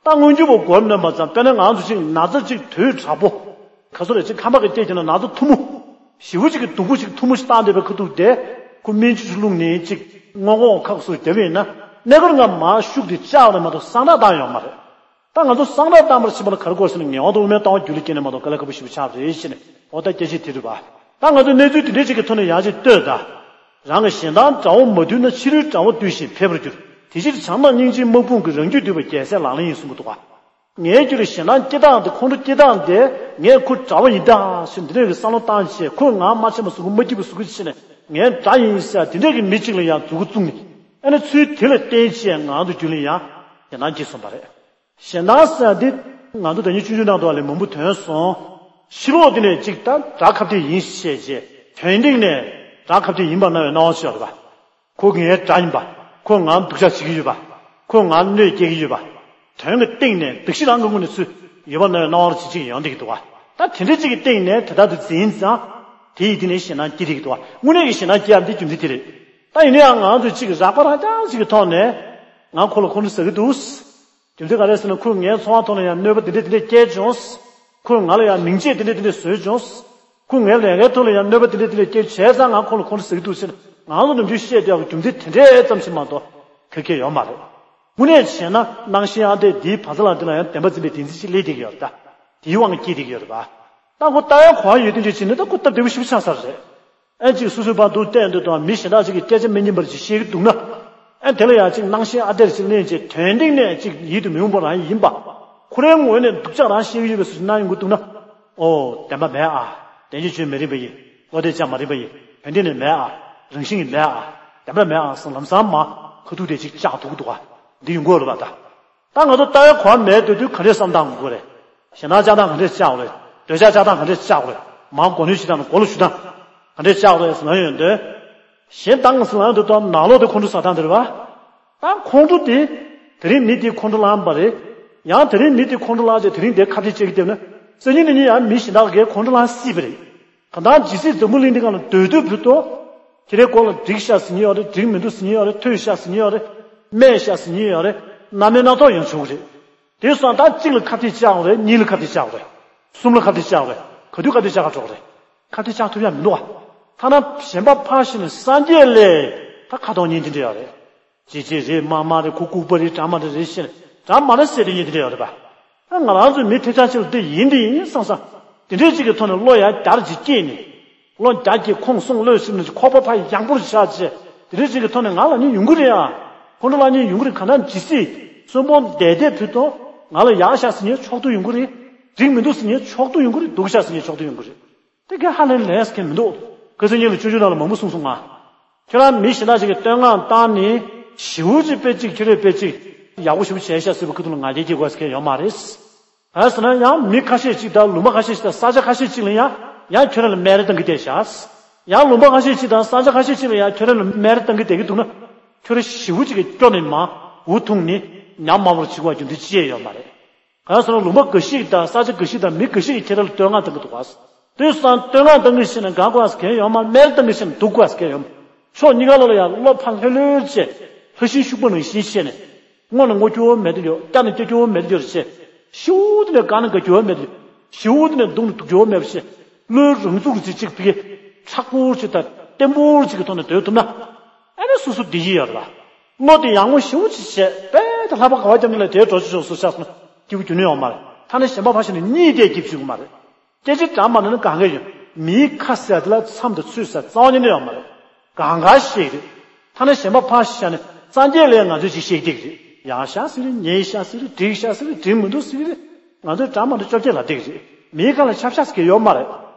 ད་མངོན་གྱུར་པ་སྒོམ་ནོན་པ་ཙམ་དཔེར་ན་ང་ཚོ་ཅིག་ན་ཚ་ཅིག་དུས་དྲག་པོ། ག་ཚོད་རེད་ཅིག་ཁམས་པ་གི་སྐད་ཀྱི་ན་ན་ཚ་ཐུང་མོ། ཞེ་པོ་ཅིག་གི་སྡུག་པོ་ཅིག་ཐུང་མོ་ཞིག་བཏང་བསྡད་པའི་ཁ་ཐུག་དེ། ཁོ་སྨན་བཅོས་ཅིག་བླུགས་ནས་ཅིག་སྔོག་འོག་ཁག་སུ་བརྒྱབ་ཡིན་ན། གནས་སྐབས་ང་མ་ཤུགས་དེ་བཅག་རེད་མ་གཏོགས་སངས་དྲག་བཏང་ཡོད་མ་རེད། ད་ང་ཚོ་སངས་དྲག་བཏང་བར་བྱེད་པ་ལ་ག་རེ་དགོས་ཟེར་ན་ངེས་པར་དུ་དབུ་མའི་ལྟ་བ་རྒྱུད་ལ་སྐྱེས་ནས་མ་གཏོགས་དཀའ་ལས་ཁག་པོ་ཞེ་པོ་ཆགས་རེད་ཟེར་ནས་འོ་ད་སྐད་ཆ་དེ་རེད་པ། ད་ང་ཚོ་གནས་ཚུལ་དེ་འདྲས་ཅིག་གི་ཐོག་ནས་ཡང་ཅིག་ལྟོས་དང་། རང་གི་ཞེ་སྡང་དགྲ་བོ་མ་བཏུལ་ན་ཕྱི་རོལ་དགྲ་བོ་བཏུལ་ཞིང་ཕེབས་པར་འགྱུར། དེ་ཕྱིར་བྱམས་དང་སྙིང་རྗེའི་དམག་དཔུང་གིས་རང་རྒྱུད་འདུལ་བ་རྒྱལ་སྲས་ལག་ལེན་ཡིན་གསུང་གི་འདུག་ག་ངའི་རྒྱུད་ལ་ཞེ་སྡང་སྐྱེ་སྟངས་དེ་ཁོང་ཁྲོ་སྐྱེ་སྟངས་དེ་ངས་ཁོ་དགྲ་བོ་ཡིན་ད་ཞེས་འདི་འདྲས་ཀྱི་བསམ་བློ་བཏང་བྱས་ཁོས་ང་མ་ཆེན་པ་བཟོ་གི་མ་སྐྱིད་པ་བཟོ་གི་བྱས་ནས་ངའི་དགྲ་ཡིན་ཟེར་དེ་འདྲས་ཀྱི་མི་གཅིག་ལ་ཡང་མཛུབ་གུ་བཙུགས་ནས་ཨ་ནི་ཚུལ་དེ་ལ་བརྟེན་བྱས་ང་ཚོ་རྒྱུད་ལ་ཡང་ཞེ་སྡང་སྐྱེས་སོང་བ་རེད། ཞེ་སྡང་ཟེར་འདི་ང་ཚོ་ད་ནི་ཆུང་ཆུང་ནང་དུ་བ་ལས་མང་པོ་ཐོན་སོང་། ཕྱི་ལོགས་དེ་ནས་གཅིག་ད་དགྲ་ཁ་གཏད་ཡིན་ཞེས་བྱས་དོན་སྟེང་ནས་དགྲ་ཁ་གཏད་ཡིན་པ་ན་ཡང་སྣང་བ་ཞིག་ཡོད་རེད་པ། ཁོ་ངའི་དགྲ་ཡིན་པ། ཁོ་ང་སྡུག་ཅག་བྱེད་ཀྱི་ཡོད་པ། ཁོ་ང་གནོད་སྐྱེལ་གྱི་ཡོད་པ། དོན་གྱི་སྟེང་ནས་སྡིག་གཞི་རང་གི་ངོས་ནས་ཚུར་ཡོད་པ་ན་ཡང་སྣང་བ་ཅིག་ཅིག་ཡོང་བསྡད་ཀྱི་འདུག་བ། ད་དེ་འདྲ་ཅིག་གི་སྟེང་ནས་དེ་ལྟར་དུ་འཛིན་ཙང་། དེ་ཡི་སྟེང་ནས་ཞེ་སྡང་སྐྱེ་བསྡད་ཀྱི་འདུག་བ། དངོས་གནས་ཀྱི་ཞེ་སྡང་སྐྱེ་ཡ་འདི་རྒྱུ་མཚན་དེ་རེད། ད་ཡིན་ན་ཡང་ང་ཚོས་ཅིག་རགས་པ་རང་རྐྱང་ཅིག་གི་ཐོག་ནས། ང་ཁོ་ལ་ཁོང་ཁྲོ་ཟ་གི་འདུག་རྒྱུ་མཚན་ག་རེ་ཟེར་ན་ཁོས་ངའི་འཚོ་བ་ཐོག་ལ་ཡང་གནོད་པ་དེ་འདྲས་དེ་འདྲས་བསྐྱལ་བྱུང་། ཁོས་ང་ལ་ཡང་མིང་ཆད་དེ་འདྲས་དེ་འདྲས་བཟོས་བྱུང་། ཁོས་ངའི་ལས་ཀའི་ཐོག་ལ་ཡང་གནོད་པ་དེ་འདྲས་དེ་འདྲས་བསྐྱལ་བྱས་ཙང་ང་ཁོ་ལ་ཁོང་ཁྲོ་ཟ་གི་འདུག་ཟེར་ནས་ང་ཚོ་ནམ་རྒྱུན་བཤད་བསྡད་པའི་རྒྱུ་མཚན་དེ་འདྲས་ཙམ་ཞིག་མ་གཏོགས་ག་གེ་ཡོད་མ་རེད། དངོས་གནས་བྱས་ན་སྣང་ཞེན་ཨ་འཐས་འདིའི་བར་ས་ལ་འདི་ལ་ཡང་བདེན་པ་འཛིན་པའི་བདེན་འཛིན་ཞིག་སླེབས་བསྡད་ཀྱི་ཡོད་རེད་ད། དེའི་དབང་གིས་སྐྱེས་བསྡད་ཀྱི་ཡོད་རེད་པ། ད་ཁོ་ལྟ་བའི་གོ་བ་ཡོད་དོན་ཅིག་བྱས་ན་ད་ཁོ་སྟབས་བདེ་པོ་ཞེ་པོ་ཆགས་ཚར་རེད། ཨེ་ཅིག་སོ་སོའི་བར་དུ་བལྟས་འདུག་དང་མི་གཞན་དག་ཅིག་གིས་སྐད་ཆ་མི་སྙན་པར་ཅིག་བཤད་ཀྱི་འདུག་ན། ཨེ་དེ་ལ་ཡང་ཅིག་སྣང་ཞེན་ཨ་འཐས་ཅིག་ལེན་བྱས་དོན་སྟེང་ནས་ཅིག་ཡིད་དུ་མི་འོང་བ་རང་ཡིན་པ། ཁོ་རའི་ངོས་ནས་སྡུག་ཅག་རང་བཤད་ཀྱི་ཡོད་པའི་བཟོ་ཞིག་སྣང་ཡོང་གི་འདུག་ན། ཨོ་བདེན་པ་མེད་ཨ། བདེན་རྒྱུ་ཆོས་མ་རིག་པ་ཡིན། བློ་གཏད་བཅའ་མ་རིག་པ་ཡིན། ཡོན་ཏན་ནི་མེད་ཨ། རང་བཞིན་གྱིས་མེད་ཨ། བདེན་པ་མེད་ཨ་སོང་ལམ་སང་མ་ཁ་ཐུག་དེ་ཅིག་ལྕགས་ཐུག་འདུག་ཨ། འདི་ཡོང་གི་ཡོད་རེད་པ་ད། ད་ང་ཚོ་ལྟ་བའི་གོ་བ་མེད་དུས་དུས་ག་འདྲས་བསམ་སྟངས་ཡོང་གི་རེད། ཞེ་སྡང་བཅག་སྟངས་ག་འདྲས་བཅག་རེད། འདོད་ཆགས་བཅག་སྟངས་ག་འདྲས་བཅག་རེད། མ་མགོ་གནོན་བྱེད་སྟངས་དང་མགོ་ལ་གཞུ་སྟངས་ག་འདྲས་བཅག་རེད་ཟེར་ན་ཡོང་དུས། ཞེ་སྡང་ཟེར་ན་ཡོང་དུས་ད་ནང་ལོགས་དེ་ཁོང་ཁྲོ་ཟ་སྟངས་དེ་རེད་པ། ད་ཁོང་ཁྲོ་དེ། དེ་རིང་མི་དེ་ཁོང་ཁྲོ་ལངས་པ་རེད། ཡང་དེ་རིང་མི་དེ་ཁོང་ཁྲོ་ལངས་རྗེས་དེ་རིང་དེ་ཁ་གཏད་བཅག་གི་བསྡད་ན། སང་ཉིན་གནངས་ཉིན་ཡང་མི་གཞན་དག་གིས་ཁོང་ཁྲོ་ལངས་སྲིད་པ་རེད། གང་ལྟར་ཇི་སྲིད་འཛམ་བུ་གླིང་འདི་སྒང་ལ་སྡོད་དུས་བུ་དོ། ཁྱེད་རའི་སྐོར་ལ་འགྲིག་ཤག་ཟེར་མཁན་ཡོད་རེད། འགྲིག་མི་འདུག་ཟེར་མཁན་ཡོད་རེད། ཐོས་ཤག་ཟེར་མཁན་ཡོད་རེད། སྨད་ཤག་ཟེར་མཁན་ཡོད་རེད། སྣ་མིན་སྣ་ཐོག་ཡོང་ཆོག་གི་རེད། དེ་སོང་ཙང་གཅིག་ལ་ཁ་གཏད་བཅག་དགོས་རེད། གཉིས་ལ་ཁ་གཏད་བཅག་དགོས་རེད། གསུམ་ལ་ཁ་གཏད་བཅག་དགོས་རེད། ག་དུས་ཁ་གཏད་བཅག་ག་འགྲོ་གི་རེད། ཁ་གཏད་བཅག་ཐུབ་ཡ་མི་འདུག་ཨ། ཐ་ན་གཞན་པ་ཕར་ཕྱིན་ནས་སངས་རྒྱས་ལས་ད་ཁ་གཏོང་མཁན་དེ་འདྲ་ཡོད་རེད། ཅེ་ཅེ་རེད། མ་མ་རེད། ཁོ་ལྐུགས་པ་རེད། དྲ་མ་རེད་རེད་ཞེས་ནས་དྲ་མ་རེད་ཟེར་དེ་ཉིད་དེ་འདྲ་ཡོད་རེད་པ། ཨ། ང་རང་ཚོའི་མི་ཐེ་ཆག་ཅིག་ལ་འདི་ཡིན་འདི་ཡིན་བསམ་བསམ། དེ་འདྲའི་ཅིག་གི་ཐོག་ནས་བློ་ཡང་རྒྱ་རེ་ཅིག་སྐྱེས་ནས། བློ་རྒྱ་སྐྱེས་ཁོང་གསུང་བློས་བྱིན་ནས་ཁོག་པ་ཕར་ཡངས་པོར་བཞག་བྱས། དེ་འདྲའི་ཅིག་གི་ཐོག་ནས་ང་ལ་ནི་ཡོང་གི་རེད་ཨ། ཁོང་ཁྲོ་ལངས་ནི་ཡོང་གི་རེད། གང་ལྟར་ཇི་སྲིད་གསོན་པོ་བསྡད་བསྡད་ཕུད་དོ། ང་ལ་ཡག་ཤག་ཟེར་ནི་ཆོག་ཏུ་ཡོང་གི་རེད། འགྲིག་མི་འདུག་ཟེར་ནི་ཆོག་ཏུ་ཡོང་གི་རེད། སྡུག་ཤག་ཟེར་ནི་ཆོག་ཏུ་ཡོང་གི་རེད། དེ་ག་ཧ་ལས་ལས་ཀྱི་མི་འདུག་ཁ་སང་ཉིན་ལ་ཆུང་ཆུང་ནང་ལ་མང་པོ་གསུངས་སོང་ང་། ཁྱོད་རང་མི་གཞན་དག་ཅིག་གིས་བསྟོད་བསྔགས་བཏང་ནས་ཞེ་པོ་ཅིག་དཔེ་ཅིག་ཁྱོད་རས་དཔེ་ཅིག་ཡག་པོ་ཞེ་པོ་བྱས་ཤག་ཟེར་བའི་ཁ་ཐུག་ལ་ང་རྒྱལ་སྐྱེ་དགོས་ཟེར་མཁན་ཡོད་མ་རེད། གང་ཟེར་ན་ཡང་མི་ཁ་ཤས་ཅིག་དང་ལུང་པ་ཁ་ཤས་ཅིག་དང་ས་ཆ་ཁ་ཤས་ཅིག་ལ་ཡང་ཡང་ཁྱོད་རང་ལ་སྨད་ར་བཏང་གི་བསྡད་ཤག་ཡང་ལུང་པ་ཁ་ཤས་ཅིག་དང་ས་ཆ་ཁ་ཤས་ཅིག་ལ་ཡང་ཁྱོད་རང་ལ་སྨད་ར་བཏང་གི་བསྡད་ཀྱི་འདུག་ན། ཁྱོད་རང་ཞེ་པོ་ཅིག་གིས་སྐྱོ་ནས་མ་འུ་ཐུག་ནས་ཉམས་དམའ་བོར་བྱེད་དགོས་རྒྱུ་འདི་ཅི་ཡང་ཡོད་མ་རེད། གང་ཟེར་ན་ལུང་པ་འགའ་ཞིག་དང་ས་ཆ་འགའ་ཞིག་དང་མི་འགའ་ཞིག་གིས་ཁྱེད་རང་ལ་བསྟོད་བསྔགས་གཏོང་གི་འདུག་ག། དེ་སང་བསྟོད་བསྔགས་གཏོང་གི་ཤེས་ན་དགའ་དགོས་ཟེར་མཁན་ཡོད་མ་རེད། སྨད་གཏོང་གི་ཤེས་ན་སྡུག་དགོས་ཟེར་མཁན་ཡོད་མ་རེད། ཕྱོགས་གཉིས་ཀ་ལོག་ལ་ཡང་བློ་ཕར་ལྷོད་ལྷོད་བྱས། ལྷ་ཤིང་ཤུག་པ་ནང་བཞིན་བྱས་ནས། བསྔོ་ནས་བསྔོ་རྒྱུ་མེད་དུ་ཡོད། སྐྱབས་ནས་སྐྱབས་རྒྱུ་མེད་དུ་ཡོད་བྱས། ཞེ་པོ་དེ་ནས་དགའ་ནས་དགའ་རྒྱུ་མེད་དུ་ཡོད། ཞེ་པོ་དེ་ནས་སྡུག་ནས་སྡུག་རྒྱུ་མེད་པ་བྱས། བློའི་རང་ཚུགས་ཀྱི་ཅིག་ཕ་གི་མཁྲེགས་པོ་ཅིག་དང་བརྟན་པོ་ཅིག་གི་ཐོག་ནས་སྡོད་ཐུབ་ན། ཨ་ནི་སོ་སོ་བདེ་སྐྱིད་ཡོད་རེད་པ། བློ་དེ་ཡག་མོ་ཞེ་པོ་ཅིག་བྱས་པས་ད་ལྷག་པ་ག་བ་རྒྱབ་ནས་ལས་དེའི་འགྲོ་ཆོག་ཆོག་སུ་ཆགས་སོང་ན་སྐྱིད་པོ་རྒྱུ་ནི་ཡོད་མ་རེད། ཐ་ན་གཞན་པ་ཕར་ཕྱིན་ནས་གཉིད་དེ་སྐྱིད་པོ་བྱུང་གི་མ་རེད། སྐད་ཆ་འདྲ་མ་ནི་གང་ག་ཡོད། མིའི་ཁ་ཟེར་དེ་ལ་མཚམས་དང་ཚོད་ཟེར་རྩ་བ་ཉིད་ནས་ཡོད་མ་རེད། གང་ག་ཞིག་རེད། ཐ་ན་གཞན་པ་ཕར་བཞག་ནས་སངས་རྒྱས་ལས་ང་ཚོས་ཅིག་བཤད་ཀྱི་རེད། ཡག་ཤག་ཟེར་གི་རེད། ཉེས་ཤག་ཟེར་གི་རེད། འགྲིག་ཤག་ཟེར་གི་རེད། འགྲིག་མི་འདུག་ཟེར་གི་རེད། ང་ཚོས་འདྲ་མ་འདྲ་བཅོ་བརྒྱད་ལབ་བསྡད་ཀྱི་རེད། མིའི་ཁ་ལ་ཆབ་ཤག་ཟེར་གི་ཡོད་མ་རེད།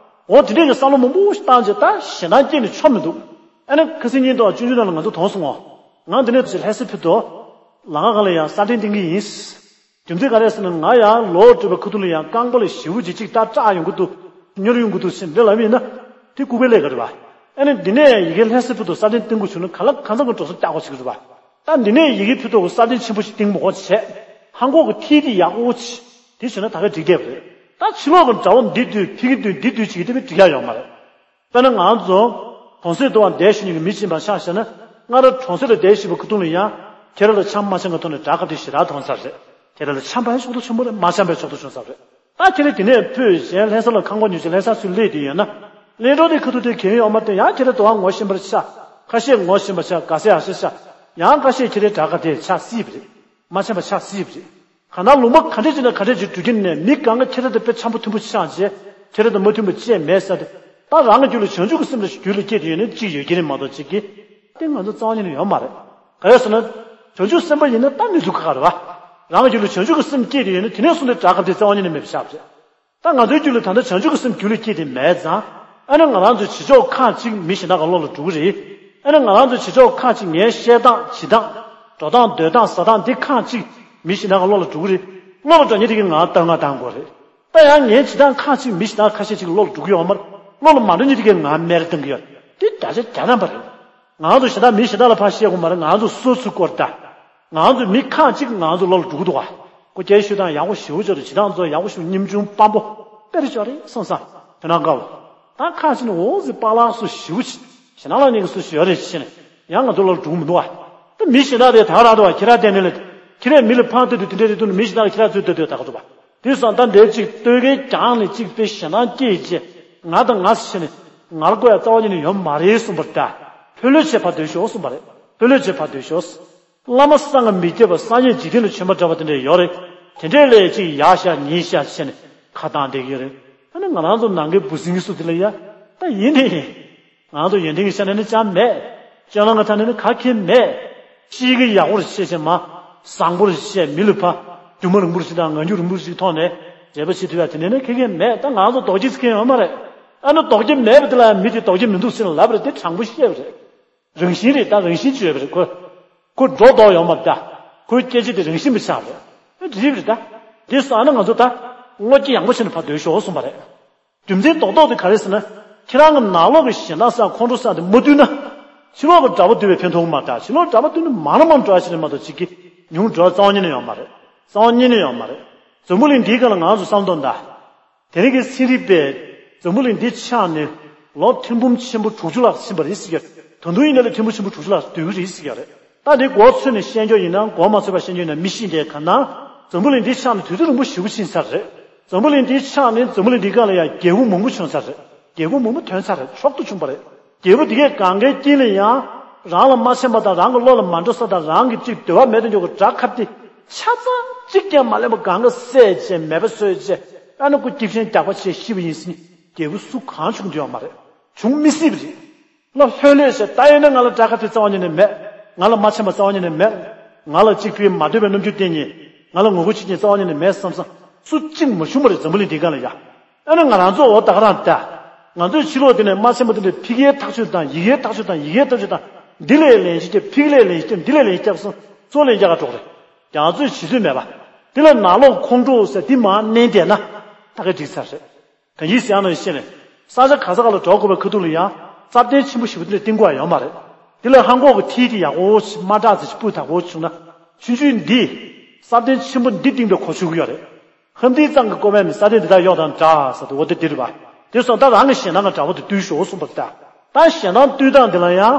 འོ་དེ་འདྲས་ཀྱི་བསམ་བློ་མང་པོ་ཞིག་བཏང་རྗེས་ད་ཞེ་སྡང་སྐྱེས་ནས་ཆོ་མི་འདུག་ཨ་ནི་ཁ་སང་ཉིན་དང་ཆུང་ཆུང་ནང་ལ་ང་ཚོ་དོན་སོང་ངོ་། ང་འདི་ནས་ལྷ་ས་ཕེབས་དུས། ལམ་ཁ་སྒང་ལ་ཡང་ས་གདན་བཏིང་གི་ཡིན། རྒྱུ་མཚན་ག་རེ་ཟེར་ན་ང་ཡང་ལོ་བགྲེས་པའི་ཁ་ཐུག་ལ་ཡང་རྐང་པ་ལ་ཞེ་པོ་ཅིག་ཅིག་ད་སྐྲག་ཡོང་གི་འདུག་སྨྱོ་ཡོང་གི་འདུག་ཟེར་འདི་ལབ་ཡིན་ན། དེ་ལྐུགས་པའི་ལས་ཀ་རེད་པ། ཨ་ནི་འདི་ནས་ཡ་གི་ལྷ་ས་ཕུ་ཏུ་ས་གདན་བཏིང་དགོས་བྱུང་ན་ག་ལ་གང་འཚམ་གྱི་འགྲོ་སོང་རྒྱག་དགོས་ཟེར་གི་རེད་པ། ད་འདི་ནས་ཡ་གི་ཕུ་ཏུ་གི་ས་གདན་ཆེན་པོ་ཞིག་བཏིང་མ་དགོས་བྱས། ཧང་གོ་གི་ཐིག་དེ་ཡག་པོ་ཅིག་དེ་བྱས་ན་ད་ག་འགྲིག་བསྡད་པ་རེད། ད་ཕྱི་ལོགས་ཀྱི་དགྲ་བོ་འདི་འདུས་ཕི་གི་འདུས་འདི་འདུས་བྱེད་ཀྱི་དེ་ག་འགྲིག་ཡ་ཡོད་མ་རེད། དཔེར་ན་ང་ཚོ་གྲོང་གསེབ་ཏུ་བ་བསྡད་བཞིན་པའི་མི་གཅིག་པ་ཆ་བཞག་ན། སྔར་གྲོང་གསེབ་ལ་བསྡད་བཞིན་པའི་ཁ་ཐུག་ལ་ཡང་ཁྱེད་རང་ལ་འཆམ་མ་འཆམ་གྱི་ཐོག་ནས་དགྲ་སྐབས་དེ་ཞེ་དྲག་ཐོན་ཚར་རེད། ཁྱེད་རང་ལ་འཆམ་པ་ཡང་ཕྱོགས་རྟགས་ཆེན་པོ་རེད། མ་འཆམ་པའི་ཕྱོགས་རྟགས་ཆུང་ཙག་རེད། ད་ཁྱེད་རང་དེ་ནས་ཕུད་གཞན་ལྷ་ས་ལ་ཁང་པ་ཉོས་ཤིང་ལྷ་ས་ཚུར་སླེབས་དུས་ཡོད་ན། གླེང་རོགས་དེ་ཁ་ཐུག་དེ་གན་ཡོད་མ་རེད། ཡང་ཁྱེད་རང་དུ་བ་ངོ་ཤེས་པར་ཆགས། ཁ་ཤས་ངོ་ཤེས་པ་ཆགས། དགའ་སའི་ཨ་ཤེས་ཆགས། ཡང་ཁ་ཤས་ཁྱེད་རའི་དགྲ་སྐབས་དེ་ཆགས་སྲིད་པ་རེད། མ་འཆམ་པ་ཆགས་སྲིད་པ་རེད། གང་ལྟར་ལུང་པ་ག་འདྲ་ཅིག་ནས་ག་འདྲ་ཅིག་འགྲོ་རྒྱུ་ནས་མི་གང་ག་ཁྱེད་རང་དང་དཔེ་འཆམ་པོ་མཐུན་པོ་ཆགས་རྗེས་ཁྱེད་རང་དང་མ་མཐུན་པ་ཅི་ཡང་མེད་ས་དེ། ད་རང་གི་རྒྱུད་ལ་བྱང་ཆུབ་ཀྱི་སེམས་ལ་རྒྱུད་ལ་སྐྱེས་ཏེ་ཡོད་ན་གཅིག་ཡོད་ཀྱི་རེད་མ་གཏོགས་གཅིག་གིས་དེ་ང་ཚོ་རྩ་བ་ཉིད་ནས་ཡོད་མ་རེད། ག་རེ་ཟེར་ན། བྱང་ཆུབ་སེམས་དཔའ་ཡིན་ན་ད་མི་ཚུགས་ཁག་རེད་བ། རང་གི་རྒྱུད་ལ་བྱང་ཆུབ་ཀྱི་སེམས་སྐྱེས་ཏེ་ཡོད་ན་དེ་ནས་བཟུང་སྟེ་དགྲ་སྐབས་དེ་རྩ་བ་ཉིད་ནས་མེད་པ་ཆགས་པ་རེད། ད་ང་ཚོའི་རྒྱུད་ལ་ད་ལྟ་བྱང་ཆུབ་ཀྱི་སེམས་རྒྱུད་ལ་སྐྱེས་ཏེ་མེད་ཙང་། ཨ་ནི་ང་རང་ཚོའི་བྱེད་ཕྱོགས་ཁག་ཅིག་མི་གཞན་དག་གི་བློ་ལ་འགྲོ་གི་རེད། ཨ་ནི་ང་རང་ཚོའི་བྱེད་ཕྱོགས་ཁག་ཅིག་ངའི་བཤད་སྟངས་བྱེད་སྟངས། འགྲོ་སྟངས་སྡོད་སྟངས་ཟ་སྟངས་འདི་ཁག་ཅིག་མི་གཞན་དག་གི་བློ་ལ་འགྲོ་གི་རེད། བློ་ལ་འགྲོ་མཁན་དེ་གིས་ང་བསྟོད་བསྔགས་བཏང་དགོས་རེད། ད་ཡང་ངའི་བྱེད་སྟངས་ཁག་ཅིག་མི་གཞན་དག་ཁ་ཤས་ཅིག་གི་བློ་ལ་འགྲོ་གི་ཡོད་མ་རེད། བློ་ལ་མ་འགྲོ་མཁན་དེ་གིས་ང་སྨད་ར་བཏང་གི་ཡོད། འདི་བརྒྱ་ཆ་བརྒྱ་ཐམ་པ་རེད། ང་ཚོ་གཞན་དག་མི་གཞན་དག་ལ་ཕར་བཤད་དགོས་མ་རེད། ང་ཚོ་སོ་སོའི་སྐོར་ད། ང་ཚོ་མི་ཁག་ཅིག་ང་ཚོ་བློ་ལ་འགྲོ་གི་འདུག་ག་ཁོ་སྐད་ཤོད་སྟངས་ཡག་པོ་ཞེ་པོ་ཅིག་རེད། བྱེད་སྟངས་ཚོ་ཡག་པོ་ཞེ་པོ་སྙིང་རྗེ་སྤམ་པོ་དཔེ་རེ་ཅོག་རེད་བསམ་ས་དོན་དག་འགའ་བོ། ད་ཁག་ཅིག་ནི་འོ་ཟི་པཱ་ལགས་སུ་ཞེ་པོ་ཅིག་ཞེ་ནང་ལ་ཉེ་གི་སུ་ཞེ་པོ་རེད་ཅེས་ནས་ཡང་ང་ཚོ་བློ་ལ་འགྲོ་གི་མི་འདུག་ག་ད་མི་གཞན་དག་དེ་ད་རང་འདུག་ག་ཁྱེད་རང་བསྡད་ནས་ལ་ཁྱེད་རས་མི་ལ་ཕར་ལྟོས་དུས་དེ་འདྲས་རེད་འདུག་ན་མི་གཞན་དག་ལ་ཁྱེད་རང་ཚོས་ལྟོས་དུས་ད་ག་ཚོད་པ། དེ་སང་ད་འདིར་ཅིག་ལྟོས་གས་ཀྱང་ནས་ཅིག་དཔེ་ཞེ་སྡང་སྐྱེས་རྗེས་ང་དང་ང་ཟེར་ནས་ངར་དགོས་ཡ་རྩ་བ་ཉིད་ནས་ཡོད་མ་རེད་གསུངས་པར་ད། ཕོ་ལོས་བྱེད་ཕར་སྡོད་ཤོག་གསུངས་པ་རེད། ཕོ་ལོས་བྱེད་ཕར་སྡོད་ཤོག་བླ་མ་གསང་སྔགས་མི་བསྐྱོད་པ་སངས་རྒྱས་འཇིག་རྟེན་ལ་བྱོན་པ་འདྲ་བ་དེ་འདྲ་ཡོད་རེད། དེ་འདྲས་ལས་ཅིག་ཡག་ཤག་ཉེས་ཤག་བྱས་ནས་ཁ་བཏང་བསྡད་ཀྱི་ཡོད་རེད། ཨ་ནི་ང་རང་ཚོ་ནང་གི་འབུ་སྲིན་གྱི་སུ་དེ་ལ་ཡ་ད་ཡིན་ནི་ཡིན། ང་ཚོ་ཡོན་ཏན་གྱི་ཤ་ནས་ནི་ཅང་མེད། སྤྱོད་ལམ་གྱི་ཐད་ནས་ནི་ག་གེ་མེད། སྤྱི་གི་ཡག་པོར་བཤད་བྱས་མ། བཟང་པོར་བཤད་མི་ལ་ཕ། རྒྱུ་མ་རིང་པོར་ཞིག་དང་ངང་རྒྱུད་རིང་པོར་ཞིག་ཐོག་ནས་འབྲེལ་བ་བྱེད་ཐུབ་ཡ་དེ་ནས་ནི་ག་གེ་མེད། ད་ང་ཚོ་རྡོག་རྗེས་ཀྱི་ཡོད་མ་རེད། ཨ་ནི་ལྡོག་རྒྱུ་མེད་པ་དེ་ལ་མི་དེ་ལྡོག་རྒྱུ་མི་འདུག་ཟེར་ནས་ལབ་རེད། དེ་དྲང་པོ་བཤད་པ་རེད། རང་བཞིན་རེད། ད་རང་བཞིན་བརྗོད་པ་རེད། ཁོ་ཁོ་འགྲོ་ལྡོག་ཡོང་མ་རེད། ད་ཁོའི་སྐད་ཆ་དེ་རང་བཞིན་པ་ཆགས་རེད། ཨ་འདི་རེད་ད། དེ་སོང་ཨ་ནི་ང་ཚོ་ད་བློ་སྐྱེད་ཡངས་པོ་བྱས་ནས་ཕར་སྡོད་ཤོག་གསུངས་པ་རེད། རྒྱུ་མཚན་རྡོག་རྡོག་དེ་ག་རེ་ཟེར་ན། ཁྱེད་རང་གི་ནང་ལོགས་ཀྱི་ཞེ་སྡང་ཟེར་ཁོང་ཁྲོ་ཟེར་དེ་མ་བཏུལ་ན། ཕྱི་ལོགས་ཀྱི་དགྲ་བོ་བཏུལ་བའི་ཕན་ཐོགས་མ་རེད། ད་ཕྱི་ལོགས་དགྲ་བོ་བཏུལ་ན་མང་ན་མང་འགྲོ་ཞིག་རེད་མ་གཏོགས་གཅིག་གིས་ཉུང་འགྲོ་རྩ་བ་ཉིད་ནས་ཡོད་མ་རེད། རྩ་བ་ཉིད་ནས་ཡོད་མ་རེད། འཛམ་བུ་གླིང་འདིའི་སྒང་ལ་ང་ཚོ་བསམ་བློ་གཏོང་དང་། དེ་རིང་གི་ཚན་རིག་པས་འཛམ་བུ་གླིང་འདི་ཆགས་ནས་ལོ་ཐེར་འབུམ་ཆེན་པོ་དྲུག་ཅུ་ལྷག་ཕྱིན་པ་རེད་ཟེར་གྱི་རེད། ད་དུང་ཡིན་ན་ལས་ཐེར་འབུམ་ཆེན་པོ་དྲུག་ཅུ་ལྷག་སྡོད་ཀྱི་རེད་ཟེར་གྱི་རེད། ད་འདི་མགོ་ཚོས་ནས་བཤད་རྒྱུ་ཡིན་ན། མགོ་མ་ཚོས་པ་བཤད་རྒྱུ་ཡིན་ན། མི་ཤེས་འདྲ་ག་ན། འཛམ་བུ་གླིང་འདི་ཆགས་ནས་དུས་ཚོད་རིང་པོ་ཞེ་པོ་ཕྱིན་ཚར་རེད། འཛམ་བུ་གླིང་འདི་ཆགས་ནས་འཛམ་བུ་གླིང་འདི་སྒང་ལ་ཡང་རྒྱལ་ཁབ་མང་པོ་བྱུང་ཚར་རེད། རྒྱལ་ཁབ་མང་པོ་ཐོན་ཚར་རེད། མཆོག་ཏུ་བྱུང་བ་རེད། རྒྱལ་ཁབ་འདི་གའི་གང་གའི་དཀྱིལ་ལ་ཡང་། རང་ལ་མ་འཚམས་པ་དང་། རང་གི་བློ་ལ་མ་འགྲོ་ས་དང་། རང་གི་གཅིག་འདོད་པ་མེད་དུ་འཇོག་གི་དགྲ་ཁ་གཏད། ཆ་ཚང་གཅིག་ཀྱང་མ་ལེན་པར་གང་ག་བསད་བྱས། མེད་པ་བཟོས་བྱས། ཨ་ནི་ཁོ་སྐྱིད་ཤན་རྒྱག་པ་བྱས་ཤི་བ་ཡིན་ཟེར་ནས་རྒྱལ་ཁབ་སུ་གང་བྱུང་འདུག་ཡོད་མ་རེད། བྱུང་མི་སྲིད་པ་རེད། ལ་ལྷོད་ལྷོད་བྱས། ད་ཡིན་ན་ང་ལ་དགྲ་ཁ་གཏད་རྩ་བ་ཉིད་ནས་མེད། ང་ལ་མ་འཚམས་པ་རྩ་བ་ཉིད་ནས་མེད། ང་ལ་གཅིག་ཕན་མ་འདོད་པའི་རྣམ་འགྱུར་བསྟན་མཁན། ང་ལ་ངོ་རྒོལ་བྱེད་མཁན་རྩ་བ་ཉིད་ནས་མེད་བསམ་བསམ། སུ་གཅིག་མ་བྱུང་བ་རེད། འཛམ་བུ་གླིང་འདི་སྒང་ལ་ཡ། ཨ་ནི་ང་རང་ཚོ་འོ་ད་ག་རང་ད། ང་ཚོའི་ཕྱི་ལོགས་འདི་ནས་མ་འཚམས་པ་འདི་འདྲ་ཕ་གིའི་ཐག་གཅོད་དང་། ཡི་གེའི་ཐག་གཅོད་དང་། ཡི་གེའི་ཐག་གཅོད་དང་། འདི་ལས་ལན་ཞིག་བརྒྱབ། ཕ་གི་ལས་ལན་ཞིག་བརྒྱབ། འདི་ལས་ལན་ཞིག་བརྒྱབ་སོང་། གཙོ་ལན་རྒྱག་ག་འགྲོ་གི་རེད། རྒྱ་མཚོས་བྱེད་ཚོད་མེད་པ། འདི་ལ་ནང་ལོགས་ཁོང་ཁྲོ་ཟེར་འདི་མར་མནན་བསྡད་ན་ད་ག་འགྲིག་ཚར་རེད། གང་ཡིན་ཟེར་ཡང་ནང་བཞིན་ནས་ས་ཆ་ག་ས་ག་ལ་འགྲོ་དགོས་པའི་ཁ་ཐུག་ལ་ཡང་སྲ་བརྟན་ཆེན་པོ་ཞེ་པོ་འདི་འདྲ་བཏིང་དགོས་ཡ་ཡོད་མ་རེད། འདི་ལ་ཧང་གོག་གི་ཐིལ་དེ་ཡག་པོ་ཞིག་དམར་ཁྲག་ཙམ་ཞིག་སྤུས་དག་པོ་བྱུང་ན། ཆུང་ཆུང་འདི་སྲ་བརྟན་ཆེན་པོ་འདི་བཏིང་པའི་གོ་ཆོད་ཀྱི་ཡོད་རེད། ཧམ་ཐིལ་གཙང་གི་ཀོ་བས་མི་སྲ་བརྟན་འདི་དག་གཡོག་དང་འདྲ་ཟེར་དུས་འོ་དེ་འདི་རེད་པ། དེ་སོང་ད་རང་གི་ཞེ་སྡང་གི་དགྲ་བོ་དེ་བཏུལ་ཤོག་གསུངས་པ་རེད་ད། ད་ཞེ་སྡང་བཏུལ་སྟངས་འདི་ལ་ཡང་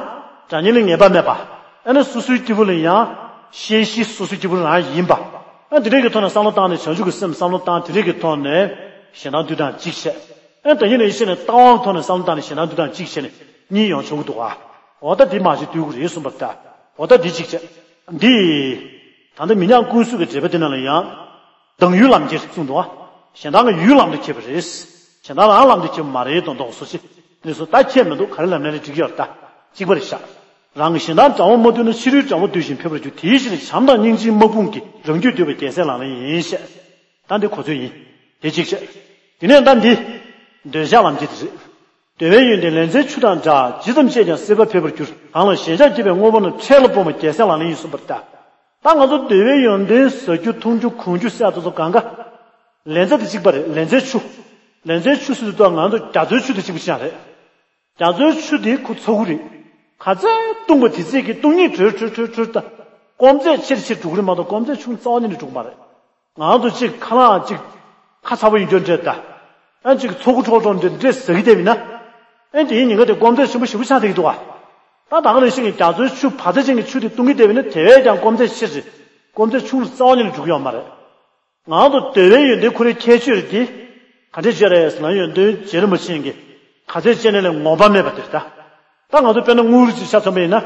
དགྲ་གཉེན་ལ་ངེས་པ་མེད་པ། ཨ་ནི་སོ་སོའི་སྐྱེ་བོ་ལ་ཡང་ཤེས་བཞིན་སོ་སོའི་སྐྱེ་བོ་རང་ཡིན་པ། ཨ་འདི་འདྲའི་གི་ཐོག་ནས་བསམ་བློ་བཏང་ནས། བྱང་ཆུབ་ཀྱི་སེམས་བསམ་བློ་བཏང་། དེ་འདྲའི་གི་ཐོག་ནས་ཞེ་སྡང་བཏུལ་སྟངས་གཅིག་བྱས། ཨ་ད་ཡིན་ནའི་ཤེས་ནས་ལྟ་བ་གི་ཐོག་ནས་བསམ་བློ་བཏང་ནས་ཞེ་སྡང་བཏུལ་སྟངས་གཅིག་བྱས་ནས་གཉིས་ཡོང་ཆོག་གི་འདུག་ཨ། འོ་ད་འདི་མ་གཞི་བཏུལ་དགོས་རེད་གསུངས་པ་རེད་ད། འོ་ད་འདི་གཅིག་བྱས། འདི། ད་ལྟ་མི་ཉག་ཀུན་གཟུགས་ཀྱི་འགྲེལ་པ་འདི་ནང་ལ་ཡང་། སྡང་ཡུལ་ལམ་ཁྱེར་གསུངས་འདུག་ཨ། ཞེ་སྡང་གི་ཡུལ་ལམ་དུ་ཁྱེར་བ་རེད། ཞེ་སྡང་རང་ལམ་དུ་ཁྱེར་བ་མ་རེད་དོ་མདོག་སོ་ཅི། འདི་ཚོ་ད་ཁྱད་མི་འདུག་ག་རེ་ལབ་ན་ལས་འགྲིག་གི་ཡོད་རེད་ད། གཅིག་པ་རེད་ཤག་རང་གི་ཞེ་སྡང་དགྲ་བོ་མ་བཏུལ་ན། ཕྱི་རོལ་དགྲ་བོ་བཏུལ་ཞིང་ཕེབས་པར་འགྱུར། དེའི་ཕྱིར་བྱམས་དང་སྙིང་རྗེའི་དམག་དཔུང་གིས། རང་རྒྱུད་འདུལ་བའི་རྒྱལ་སྲས་ལག་ལེན་ཡིན་ཞེས། ད་འདི་གོ་ཚོད་ཡིན། དེ་གཅིག་བྱས། དེ་ནས་ད་འདི། འདོད་ཆགས་ལམ་ཁྱེར་དེ་རེད། འདོད་པའི་ཡོན་ཏན་ལན་ཚྭའི་ཆུ་དང་འདྲ། ཇི་ཙམ་བཅད་ཀྱང་སྲེད་པ་འཕེལ་བར་འགྱུར། གང་ལ་ཞེན་ཆགས་སྐྱེས་པའི་དངོས་པོ་རྣམས། འཕྲལ་ལ་སྤོང་བའི་རྒྱལ་སྲས་ལག་ལེན་ཡིན་གསུངས་པ་རེད་ད། ད་ང་ཚོ་འདོད་པའི་ཡོན་ཏན་ཟ་རྒྱུ་འཐུང་རྒྱུ་གོན་རྒྱུ་ཟེར་ཡ་དེ་ཚོ་གང་ག་ལན་ཚྭ་དེ་གཅིག་པ་རེད། ལན་ཚྭའི་ཆུ། ལན་ཚྭའི་ཆུ་ཟེར་དུས་ང་ཚོ་རྒྱ་མཚོའི་ཆུ་དེ་གཅིག་པ་ཅིག་རེད། རྒྱ་མཚོའི་ཆུ་དེ་ཁོ་ཚ་ཁུ་རེད། ག་ཚད་བཏུང་བ་དེ་ཚད་ཀྱིས་བཏུང་ཉིད་གྲོལ་གྲོལ་གྲོལ་གྲོལ་ད། སྐོམ་ཚད་ཆེར་ཆེར་འགྲོ་གི་རེད་མ་གཏོགས་སྐོམ་ཚད་ཆུང་རྩ་བ་ཉིད་ནས་འགྲོ་གི་མ་རེད། ང་ཚོ་གཅིག་ཁ་ལག་གཅིག་ཁ་ཚ་པོ་ཡིན་རྒྱུ་འདྲ་ད། ཨ་གཅིག་ཚོ་གུ་ཁྲོག་ཁྲོག་འདྲ་འདྲ་ཟ་གི་བསྡད་པ་ཡིན་ན། ཨ་དེའི་ཉེན་ཁ་དེ་སྐོམ་ཚད་ཆེན་པོ་ཞེ་པོ་ཆགས་བསྡད་ཀྱི་འདུག་ག་ད་ད་ག་ནང་བཞིན་གྱི་རྒྱ་མཚོའི་ཆུ་བ་ཚྭ་ཅན་གྱི་ཆུ་དེ་བཏུང་གི་བསྡད་པ་ཡིན་ན། དེ་བས་ཀྱང་སྐོམ་ཚད་ཆེ་རེད། སྐོམ་ཚད་ཆུང་རུ་རྩ་བ་ཉིད་ནས་འགྲོ་གི་ཡོད་མ་རེད། ང་ཚོ་འདོད་པའི་ཡོན་ཏན་ཁོ་རའི་ཁྱད་ཆོས་རེད་དེ། ག་འདྲས་བྱས་རེད་ཟེར་ན། ཡོན་ཏན་རྗེ་རིན་པོ་ཆེ་གིས་ག་ཚད་སྤྱད་ནའང་ངོམས་པ་མེད་པ་དེ་རེད་ད། ད་ང་ཚོ་དཔེར་ན་དངུལ་ཅིག་ཆ་མཚོན་པ་ཡིན་ན།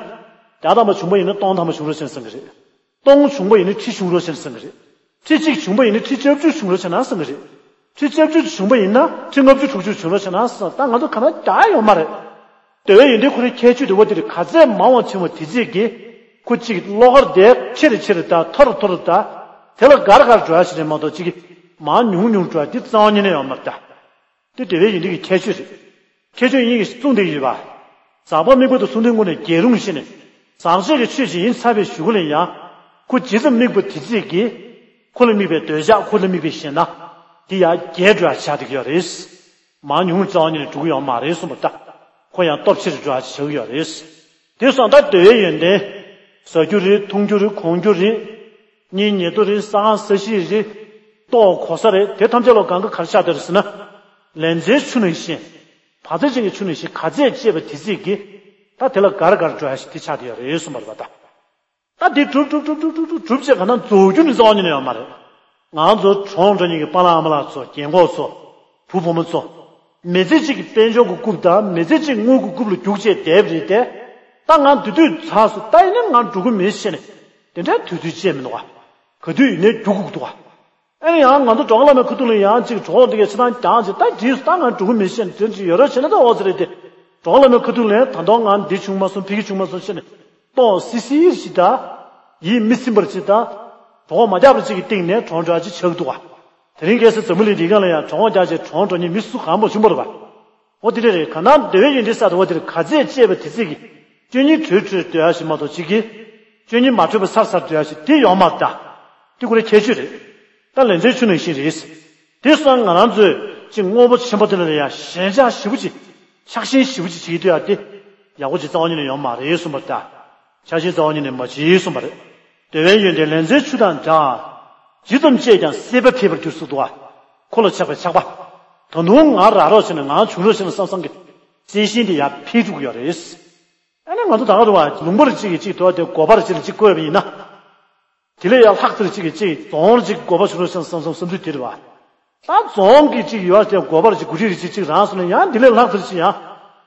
བརྒྱ་ཐམ་པ་བྱུང་པ་ཡིན་ན་སྟོང་ཐམ་པ་བྱུང་རོགས་བྱས་ན་བསམ་གྱི་རེད། སྟོང་བྱུང་པ་ཡིན་ན་ཁྲི་བྱུང་རོགས་བྱས་ན་བསམ་གྱི་རེད། ཁྲི་གཅིག་བྱུང་པ་ཡིན་ན་ཁྲི་ལྔ་བཅུ་བྱུང་རོགས་བྱས་ན་བསམ་གྱི་རེད། ཁྲི་ལྔ་བཅུ་བྱུང་པ་ཡིན་ན་ཁྲི་ལྔ་བཅུ་དྲུག་ཅུ་བྱུང་རོགས་བྱས་ན་བསམ། ད་ང་ཚོ་ག་ན་རྒྱག་ཡོད་མ་རེད། འདོད་པའི་ཡོན་ཏན་ཁོ་རའི་ཁྱད་ཆོས་དེ་བ་དེ་རེད། ག་ཚད་མང་བ་བྱུང་བ་དེ་ཚད་ཀྱིས་ཁོ་གཅིག་བློ་དཀར་དེ་ཆེ་རུ་ཆེ་རུ་དང་མཐོ་རུ་མཐོ་རུ་དང་། དེ་ལ་དགའ་རུ་དགའ་རུ་འགྲོ་ཡ་ཞིག་རེད་མ་གཏོགས་གཅིག་གིས་མར་ཉུང་ཉུང་འགྲོ་ཡ་དེ་རྩ་བ་ཉིད་ནས་ཡོད་མ་རེད་ད། དེ་འདོད་པའི་ཡོན་ཏན་གྱི་ཁྱད་ཆོས་རེད། ཁྱད་ཆོས་གཉིས་ཀྱིས་གསུངས་བསྡད་ཡོད་པ། ཟག་པ་དམིགས་པ་དང་གསུམ་ལྡན་ཀུན་ནས་རྒྱལ་རུང་བཞིན། ཟག་བཅས་ཀྱི་ཆོས་ཅན་ཡིན་ཚར་བའི་གཞུག་གུ་ལ་ཡང་། ཁོ་ཇི་ཙམ་དམིགས་པ་དེ་ཚད་ཀྱིས། ཁོ་ལ་དམིགས་པའི་འདོད་ཆགས། ཁོ་ལ་དམིགས་པའི་ཞེ་སྡང་། དེ་ཡང་རྒྱས་འགྲོ་ཡ་ཆགས་བསྡད་ཀྱི་ཡོད་རེད། མར་ཉུང་རུ་རྩ་བ་ཉིད་ནས་འགྲོ་གི་ཡོད་མ་རེད་གསུངས་པ་ལྟར། ཁོ་ཡང་སྟོབས་ཆེ་རུ་འགྲོ་ཡ་ཆགས་ཀྱི་ཡོད་རེད། དེ་སོང་ད་འདོད་པའི་ཡོན་ཏན། ཟ་རྒྱུ་རེད། འཐུང་རྒྱུ་རེད། གོན་རྒྱུ་རེད། གཉེན་ཉེ་དུ་རེད། ས་ཁང་ས་གཞི་རེད། ལྟོ་གོ་ས་རེད། དེ་ཐམས་ཅད་ལ་གང་ག་ག་རེ་ཆགས་བསྡད་རེད་ཟེར་ན། ལན་ཚྭའི་ཆུ་ནང་བཞིན། བ་ཚྭ་ཅན་གྱི་ཆུ་ནང་བཞིན་ག་ཚད་སྤྱད་པ་དེ་ཚད་ཀྱིས། ད་དེ་ལ་དགའ་རུ་དགའ་རུ་འགྲོ་ཡ་ཞིག་དེ་ཆགས་བསྡད་ཡོད་རེད་གསུངས་པ་རེད་པ་ད། ད་དེ་གྲུབ་གྲུབ་གྲུབ་གྲུབ་གྲུབ་གྲུབ་བྱས་ག་ན་རྫོགས་རྒྱུ་ནི་རྩ་བ་ཉིད་ནས་ཡོད་མ་རེད། ང་ཚོ་གྲོངས་འགྲོ་མཁན་གྱི་པཱ་ལགས་ཨ་མ་ལགས་ཚོ། རྒན་གོག་ཚོ། བུ་བུ་མོ་ཚོ། མི་ཚེ་གཅིག་གི་དཔལ་འབྱོར་གྱི་རྐུབ་དང་མི་ཚེ་གཅིག་དངུལ་གྱི་རྐུབ་ལ་རྒྱུགས་བྱས་བསྡད་པ་རེད་དེ། ད་ང་དེ་དུས་ཚར་སོང་། ད་ཡིན་ན་ང་འགྲོ་གི་མིན་ཟེར་ནས། དེ་འདྲའི་དུས་ཚོད་ཅིག་མི་འདུག་ག་ག་དུས་ཡིན་ནའི་རྒྱུག་དགོས་ཀྱི་འདུག་ག་ཨེ་ནི་ཡང་ང་ཚོ་གྲོགས་བླ་མའི་ཁ་ཐུག་ལ་ཡང་ཅིག་གྲོགས་འདི་གའི་ཆེ་ཐང་རྒྱག་ཅིག་ད་བྲིས་སོང་། ད་ང་འགྲོ་གི་མིན་ཟེར་ནས་དེ་འདྲ་ཅིག་ཡོད་རོགས་བྱས་ན་ད་འོ་ཙི་རེད་དེ། གྲོགས་བླ་མའི་ཁ་ཐུག་ལ་ད་དུང་ང་འདི་བྱུང་མ་སོང་། ཕ་གི་བྱུང་མ་སོང་ཟེར་ནས། ལྟོགས་སི་སི་ཞིག་དང་། ཡིད་མི་ཚིམ་པར་ཅིག་དང་། གྲོད་ཁོག་མ་རྒྱགས་པ་ཅིག་གི་སྟེང་ནས་གྲོངས་འགྲོ་ཡ་ཅིག་ཆགས་འདུག་ག་དེ་རིང་ཁ་སང་འཛམ་བུ་གླིང་འདིའི་སྒང་ལ་ཡང་གྲོད་ཁོག་རྒྱགས་བྱས་གྲོངས་འགྲོ་མཁན་མི་སུ་གང་མང་བྱུང་བ་རེད་པ། འོ་དེ་འདྲ་རེད། གང་ལྟར་འདོད་པའི་ཡོན་ཏན་ས་དེ་འོ་དེར་ག་ཚད་བཅད་པ་དེ་ཚད་ཀྱི་སྤྱོད་ཉིད་གྲོལ་གྲོལ་འདོད་ཡ་ཞིག་མ་གཏོགས་གཅིག་གིས་སྤྱོད་ཉིད་མ་གྲོལ་བ་སར་སར་འདོད་ཡ་ཞིག་དེ་ཡོང་མ་རེད་ད། དེ་ཁོ་རའི་ཁྱད་ཆོས་རེད། ད་ལན་ཚྭའི་ཆུ་ནང་བཞིན་རེད། དེ་སོང་ང་རང་ཚོས་ཅིག་དངོས་པོ་ཆེན་པོ་དེ་ལ་ཡ་ཞེན་ཆགས་ཞེ་པོ་ཅིག་ཆགས་ཞེན་ཞེ་པོ་ཅིག་བྱེད་ཀྱི་འདུག་ཡ། དེ་ཡག་པོ་ཅིག་རྩ་བ་ཉིད་ནས་ཡོང་མ་རེད་གསུངས་པ་རེད་ད། ཆགས་ཞེན་རྩ་བ་ཉིད་ནས་མ་བྱེད་གསུངས་པ་རེད། འདོད་པའི་ཡོན་ཏན་ལན་ཚྭའི་ཆུ་དང་འདྲ། ཇི་ཙམ་སྤྱད་ཀྱང་སྲེད་པ་འཕེལ་བར་འགྱུར་ཟེར་འདུག་བ། འཁོར་ལ་ཆགས་པའི་ཆགས་པ། ད་དུང་ང་རག་རོགས་བྱས་ནས་ང་བྱུང་རོགས་བྱས་ནས་བསམ་བསམ་གྱི་སེམས་ཤིང་དེ་ཡར་འཕེལ་འགྲོ་གི་ཡོད་རེད། ཨ་ནི་ང་ཚོ་ད་ག་རུ་བ་ལུང་པར་གཅིག་གིས་གཅིག་དོར་ཏེ་སྒོ་པར་གཅིག་ལ་གཅིག་བརྐོས་པ་ཡིན་ན། དེ་ལས་ཡང་ལྷག་ཚེར་གཅིག་གིས་གཅིག་རྫོང་གཅིག་སྒོ་པར་བྱུང་རོགས་བྱས་ནས་བསམ་བསམ་བསམ་ཚུལ་དེ་རེད་བ། ད་རྫོང་གི་གཅིག་ཡོད་ཟེར་སྒོ་པར་གཅིག་སྒོ་ཁྲི་རེ་གཅིག་གཅིག་རང་སོང་ན་ཡང་དེ་ལས་ལྷག་ཚེར་གཅིག་ཡང་།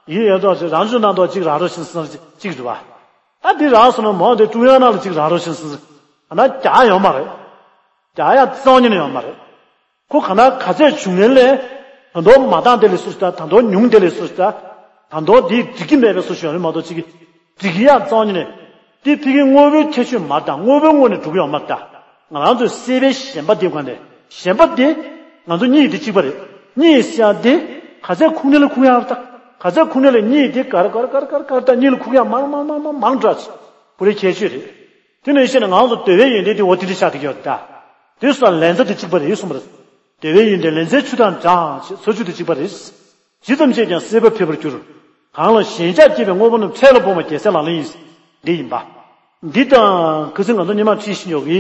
ཡིན་ཡོད་དོ་ཅིག་རང་ཚོད་གནང་དོ་གཅིག་རག་རོགས་བྱས་ནས་བསམ་གཅིག་རེད་བ། ད་དེ་རག་སོང་ན་མོ་དེ་ཀྲུང་དབྱང་ནང་ལ་གཅིག་རག་རོགས་བྱས་ནས་བསམ་གཅིག་ཨ་ན་རྒྱག་ཡོད་མ་རེད། རྒྱག་ཡ་རྩ་བ་ཉིད་ནས་ཡོད་མ་རེད། ཁོ་ག་ན་ག་ཚད་བྱུང་ངེས་ལས། ད་དུང་མ་འདང་དེ་ལས་སུ་ཞིག་ད་ད་དུང་ཉུང་དེ་ལས་སུ་ཞིག་ད། ད་དུང་དེ་འགྲིག་གི་མེད་པའི་སུ་ཞིག་ཡོད་རེད་མ་གཏོགས་གཅིག་གིས་འགྲིག་གི་ཡ་རྩ་བ་ཉིད་ནས། དེ་ཕ་གི་དངོས་པོའི་ཁྱད་ཆོས་མ་རེད་ད། དངོས་པོའི་ངོས་ནས་གྲུབ་ཡོད་མ་རེད་ད། ང་རང་ཚོའི་སྲེད་པའི་ཞེན་པ་དེ་ག་ནས་ཞེན་པ་དེ། ང་ཚོ་གཉིད་དེ་གཅིག་པ་རེད། གཉིད་ཤར་དེ། ག་ཚད་ཁུག་ནས་ལ་ཁུག་ཡ་རེད་ད། ག་ཚད་ཁུག་ནས་ལ་གཉིད་དེ་གར་གར་གར་གར་གར་ད་གཉིད་ལ་ཁུག་ཡ་མང་མང་མང་མང་མང་དྲགས་ཆེ། ཁོ་རའི་ཁྱད་ཆོས་རེད། དེ་ནས་བཤད་ན་ང་ཚོ་འདོད་པའི་ཡོན་ཏན་དེ་འོ་དེ་འདྲ་ཆགས་བསྡད་ཀྱི་ཡོད་ད། དེ་སོགས་ལན་ཚྭ་དེ་གཅིག་པ་རེད་གསུངས་པ་རེད། འདོད་པའི་ཡོན་ཏན་ལན་ཚྭའི་ཆུ་དང་འདྲ་ཞེས་ས་ཆུ་དེ་གཅིག་པ་རེད། ཇི་ཙམ་སྤྱད་ཀྱང་སྲེད་པ་འཕེལ་བར་འགྱུར། གང་ལ་ཞེན་ཆགས་སྐྱེས་པའི་དངོས་པོ་རྣམས་འཕྲལ་ལ་སྤོང་བའི་རྒྱལ་སྲས་ལག་ལེན་ཡིན། འདི་ཡིན་པ། འདི་དང་ཁ་སང་ང་ཚོ་སྔོན་མ་ཁྲིད་བཞིན་ཡོད་ཀྱི།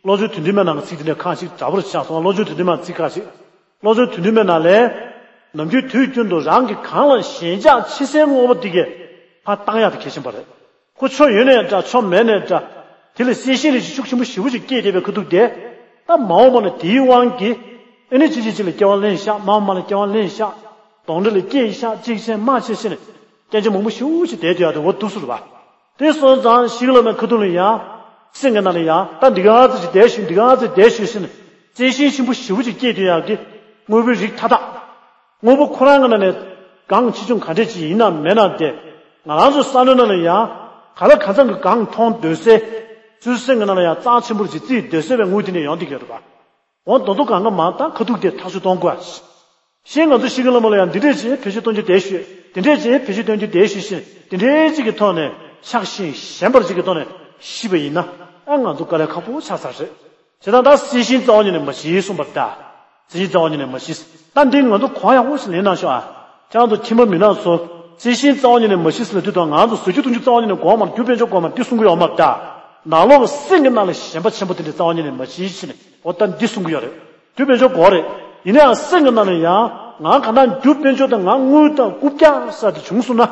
བློ་སྦྱོང་དོན་བདུན་མའི་ནང་གི་ཚིག་དེ་འདྲ་ཁག་ཅིག་འདྲ་པོར་ཆགས་སོང་། བློ་སྦྱོང་དོན་བདུན་མའི་ཚིག་ཁག་ཅིག་བློ་སྦྱོང་དོན་བདུན་མའི་ནང་ལས། ནམ་རྒྱུན་དུས་རྒྱུན་དུ་རང་གིས་གང་ལ་ཞེན་ཆགས་ཆེ་སའི་དངོས་པོ་དེ་གས་ཕར་བཏང་ཡག་དེ་གལ་ཆེན་པོ་རེད། ཁོ་ཆོ་ཡོད་ནའི་འདྲ་ཆོ་མེད་ནའི་འདྲ། དེ་ལ་སེམས་ཤེས་རེ་ཞིག་ཤུགས་ཆེན་པོ་ཞེ་པོ་ཅིག་སྐྱེས་བསྡད་པའི་ཁ་ཐུག་དེ། ད་མ་འོངས་པ་ན་དེའི་དབང་གིས། ཨེ་ནི་ཅི་ཅི་ཅི་ལ་སྐྱེ་བ་ལེན་ཤག་མ་འོངས་པ་ལ་སྐྱེ་བ་ལེན་ཤག་གདོན་འདྲེ་ལ་སྐྱེས་ཤག་གཅིག་བྱས་མ་བྱས་བྱས་ནས། སྐྱོན་ཆ་མང་པོ་ཞེ་པོ་ཅིག་བསྡད་བསྡད་ཡག་དེ་འོ་འདུག་སེ་རེད་པ། དེ་སོང་ཙང་ཤི་གི་ལ་མའི་ཁ་ཐུག་ལ་ཡང་། སེམས་ཀྱི་ནང་ལ་ཡང་ད་འདི་ག་ཚོད་ཅིག་བསྡད་ཤོག་འདི་ག་ཚོད་བསྡད་ཤོག་ཟེར་ནས། བརྩེ་ཞེན་ཆེན་པོ་ཞེ་པོ་ཅིག་སྐྱེས་བསྡད་ཡག་གི། དངོས་པོའི་རིགས་མཐའ་དག་དངོས་པོ་ཁོ་རང་གི་ནང་ནས་གང་ཆེ་ཆུང་ག་འདྲས་ཅིག་ཡིན་ན་མེད་ན་དེ། ང་རང་ཚོའི་བསམ་བློའི་ནང་ལ་ཡང་། ག་ལ་ག་ཚང་གི་གང་མཐོང་འདོད་སའི། ཚུལ་སེམས་ཀྱི་ནང་ལ་ཡང་རྩ་ཆེན་པོར་ཅིག་བརྩི་འདོད་སའི་བའི་ངོས་དེ་ནས་ཡོང་བསྡད་ཀྱི་ཡོད་རེད་པ། འོ་མདོ་མདོ་གང་ག་མང་ད་ཁ་ཐུག་དེ་ཐག་གཅོད་གཏོང་དགོས་ཨ། ཤེས་ང་ཚོ་ཤི་གི་ལ་མ་ལ་ཡང་འདི་འདྲས་ཅིག་བེད་སྤྱོད་གཏོང་རྒྱུ་བསྡད་ཤོད། དེ་འདྲས་ཅིག་བེད་སྤྱོད་གཏོང་རྒྱུ་བསྡད་ཤོད་ཤེས། དེ་འདྲས་ཅིག་གི་ཐོག་ནས་ཆགས་ཞེན་ཞེན་པར་ཅིག་གི་ཐོག་ནས་ཤི་བ་ཡིན་ན། ཨ་ང་ཚོ་དཀའ་ལས་ཁག་པོ་ཆགས་ཚར་རེད། བྱས་ཙང་ད་སྲེད་ཞེན་རྩ་བ་ཉིད་ནས་མ་བྱེད་གསུངས་པ་རེད་ད། སྲེད་ཞེན་རྩ་བ་ཉིད་ནས་མ་བྱེད། ད་འདི་ང་ཚོ་གོ་ཡག་པོ་ཞིག་ལེན་གནང་ཤོག་ཨ། ཁྱེད་རང་ཚོ་ཁྱིམ་པ་མི་ནག་ཚོ། སྲེད་ཞེན་རྩ་བ་ཉིད་ནས་མ་བྱེད་ཟེར་ལབ་དུས་དང་ང་ཚོ་བཟོ་རྒྱུ་གཏོང་རྒྱུ་རྩ་བ་ཉིད་ནས་དགོས་མ་རེད། རྒྱུ་དཔལ་འབྱོར་དགོས་མ་རེད། འདི་གསུང་གི་ཡོད་མ་རེད་ད། ནང་ལོགས་ཀྱི་སེམས་ཀྱི་ནང་ལ་ཞེན་པ་ཆེན་པོ་དེ་འདྲ་རྩ་བ་ཉིད་ནས་མ་བྱེད་ཟེར་ནས་འོ་ད་འདི་གསུང་གི་ཡོད་རེད། རྒྱུ་དཔལ་འབྱོར་དགོས་རེད། ཡིན་ན་ཡང་སེམས་ཀྱི་ནང་ལ་ཡང་ང་ག་ན་རྒྱུ་དཔལ་འབྱོར་དང་ང་དངུལ་དང་རྐུབ་བཀྱག་ས་དེ་བྱུང་སོང་ན།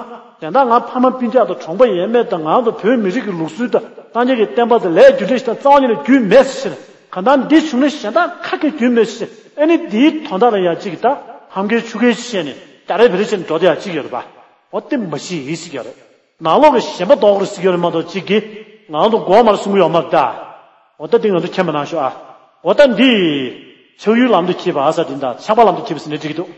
དེ་འདྲ་ང་ཕ་མ་སྤུན་ཀྱག་དང་གྲོང་པ་ཡས་མས་དང་ང་ཚོ་བོད་མི་རིགས་ཀྱི་ལུགས་སྲོལ་དང་སངས་རྒྱས་ཀྱི་བསྟན་པ་དང་ལས་རྒྱུ་འབྲས་ཞིག་དང་རྩ་བ་ཉིད་ནས་རྒྱུས་མེད་ཟེར་ནས་ག་ན་འདི་བྱུང་ན་གཞན་དག་ག་གེ་རྒྱུས་མེད་ཟེར། ཨ་ནི་འདིའི་དོན་དག་ལ་ཡང་གཅིག་གི་ད་ཧམ་གེ་ཆུ་གེ་བྱས་ནས་ད་རེ་བེ་རེ་བྱས་ནས་འགྲོ་བསྡད་ཡག་གཅིག་ཡོད་རེད་པ། འོ་དེ་མ་བྱེད་ཟེར་གྱི་ཡོད་རེད། ནང་ལོགས་ཀྱི་ཞེན་པ་ལྡོག་དགོས་རེད་ཟེར་གྱི་ཡོད་རེད་མ་གཏོགས་གཅིག་གིས་ང་ཚོ་དགོས་མ་རེད་གསུང་གི་ཡོད་མ་རེད་ད། འོ་ད་འདི་ང་ཚོ་མཁྱེན་པ་གནང་ཤོག་ཨ། འོ་ད་འདི། ཆགས་ཡུལ་ལམ་དུ་སྐྱེས་པ་ཨ་ས་འདི་འདྲ་ཆགས་པ་ལམ་དུ་སྐྱེས་པ་ཟེར་ནས་འགྲིག་གི་འདུག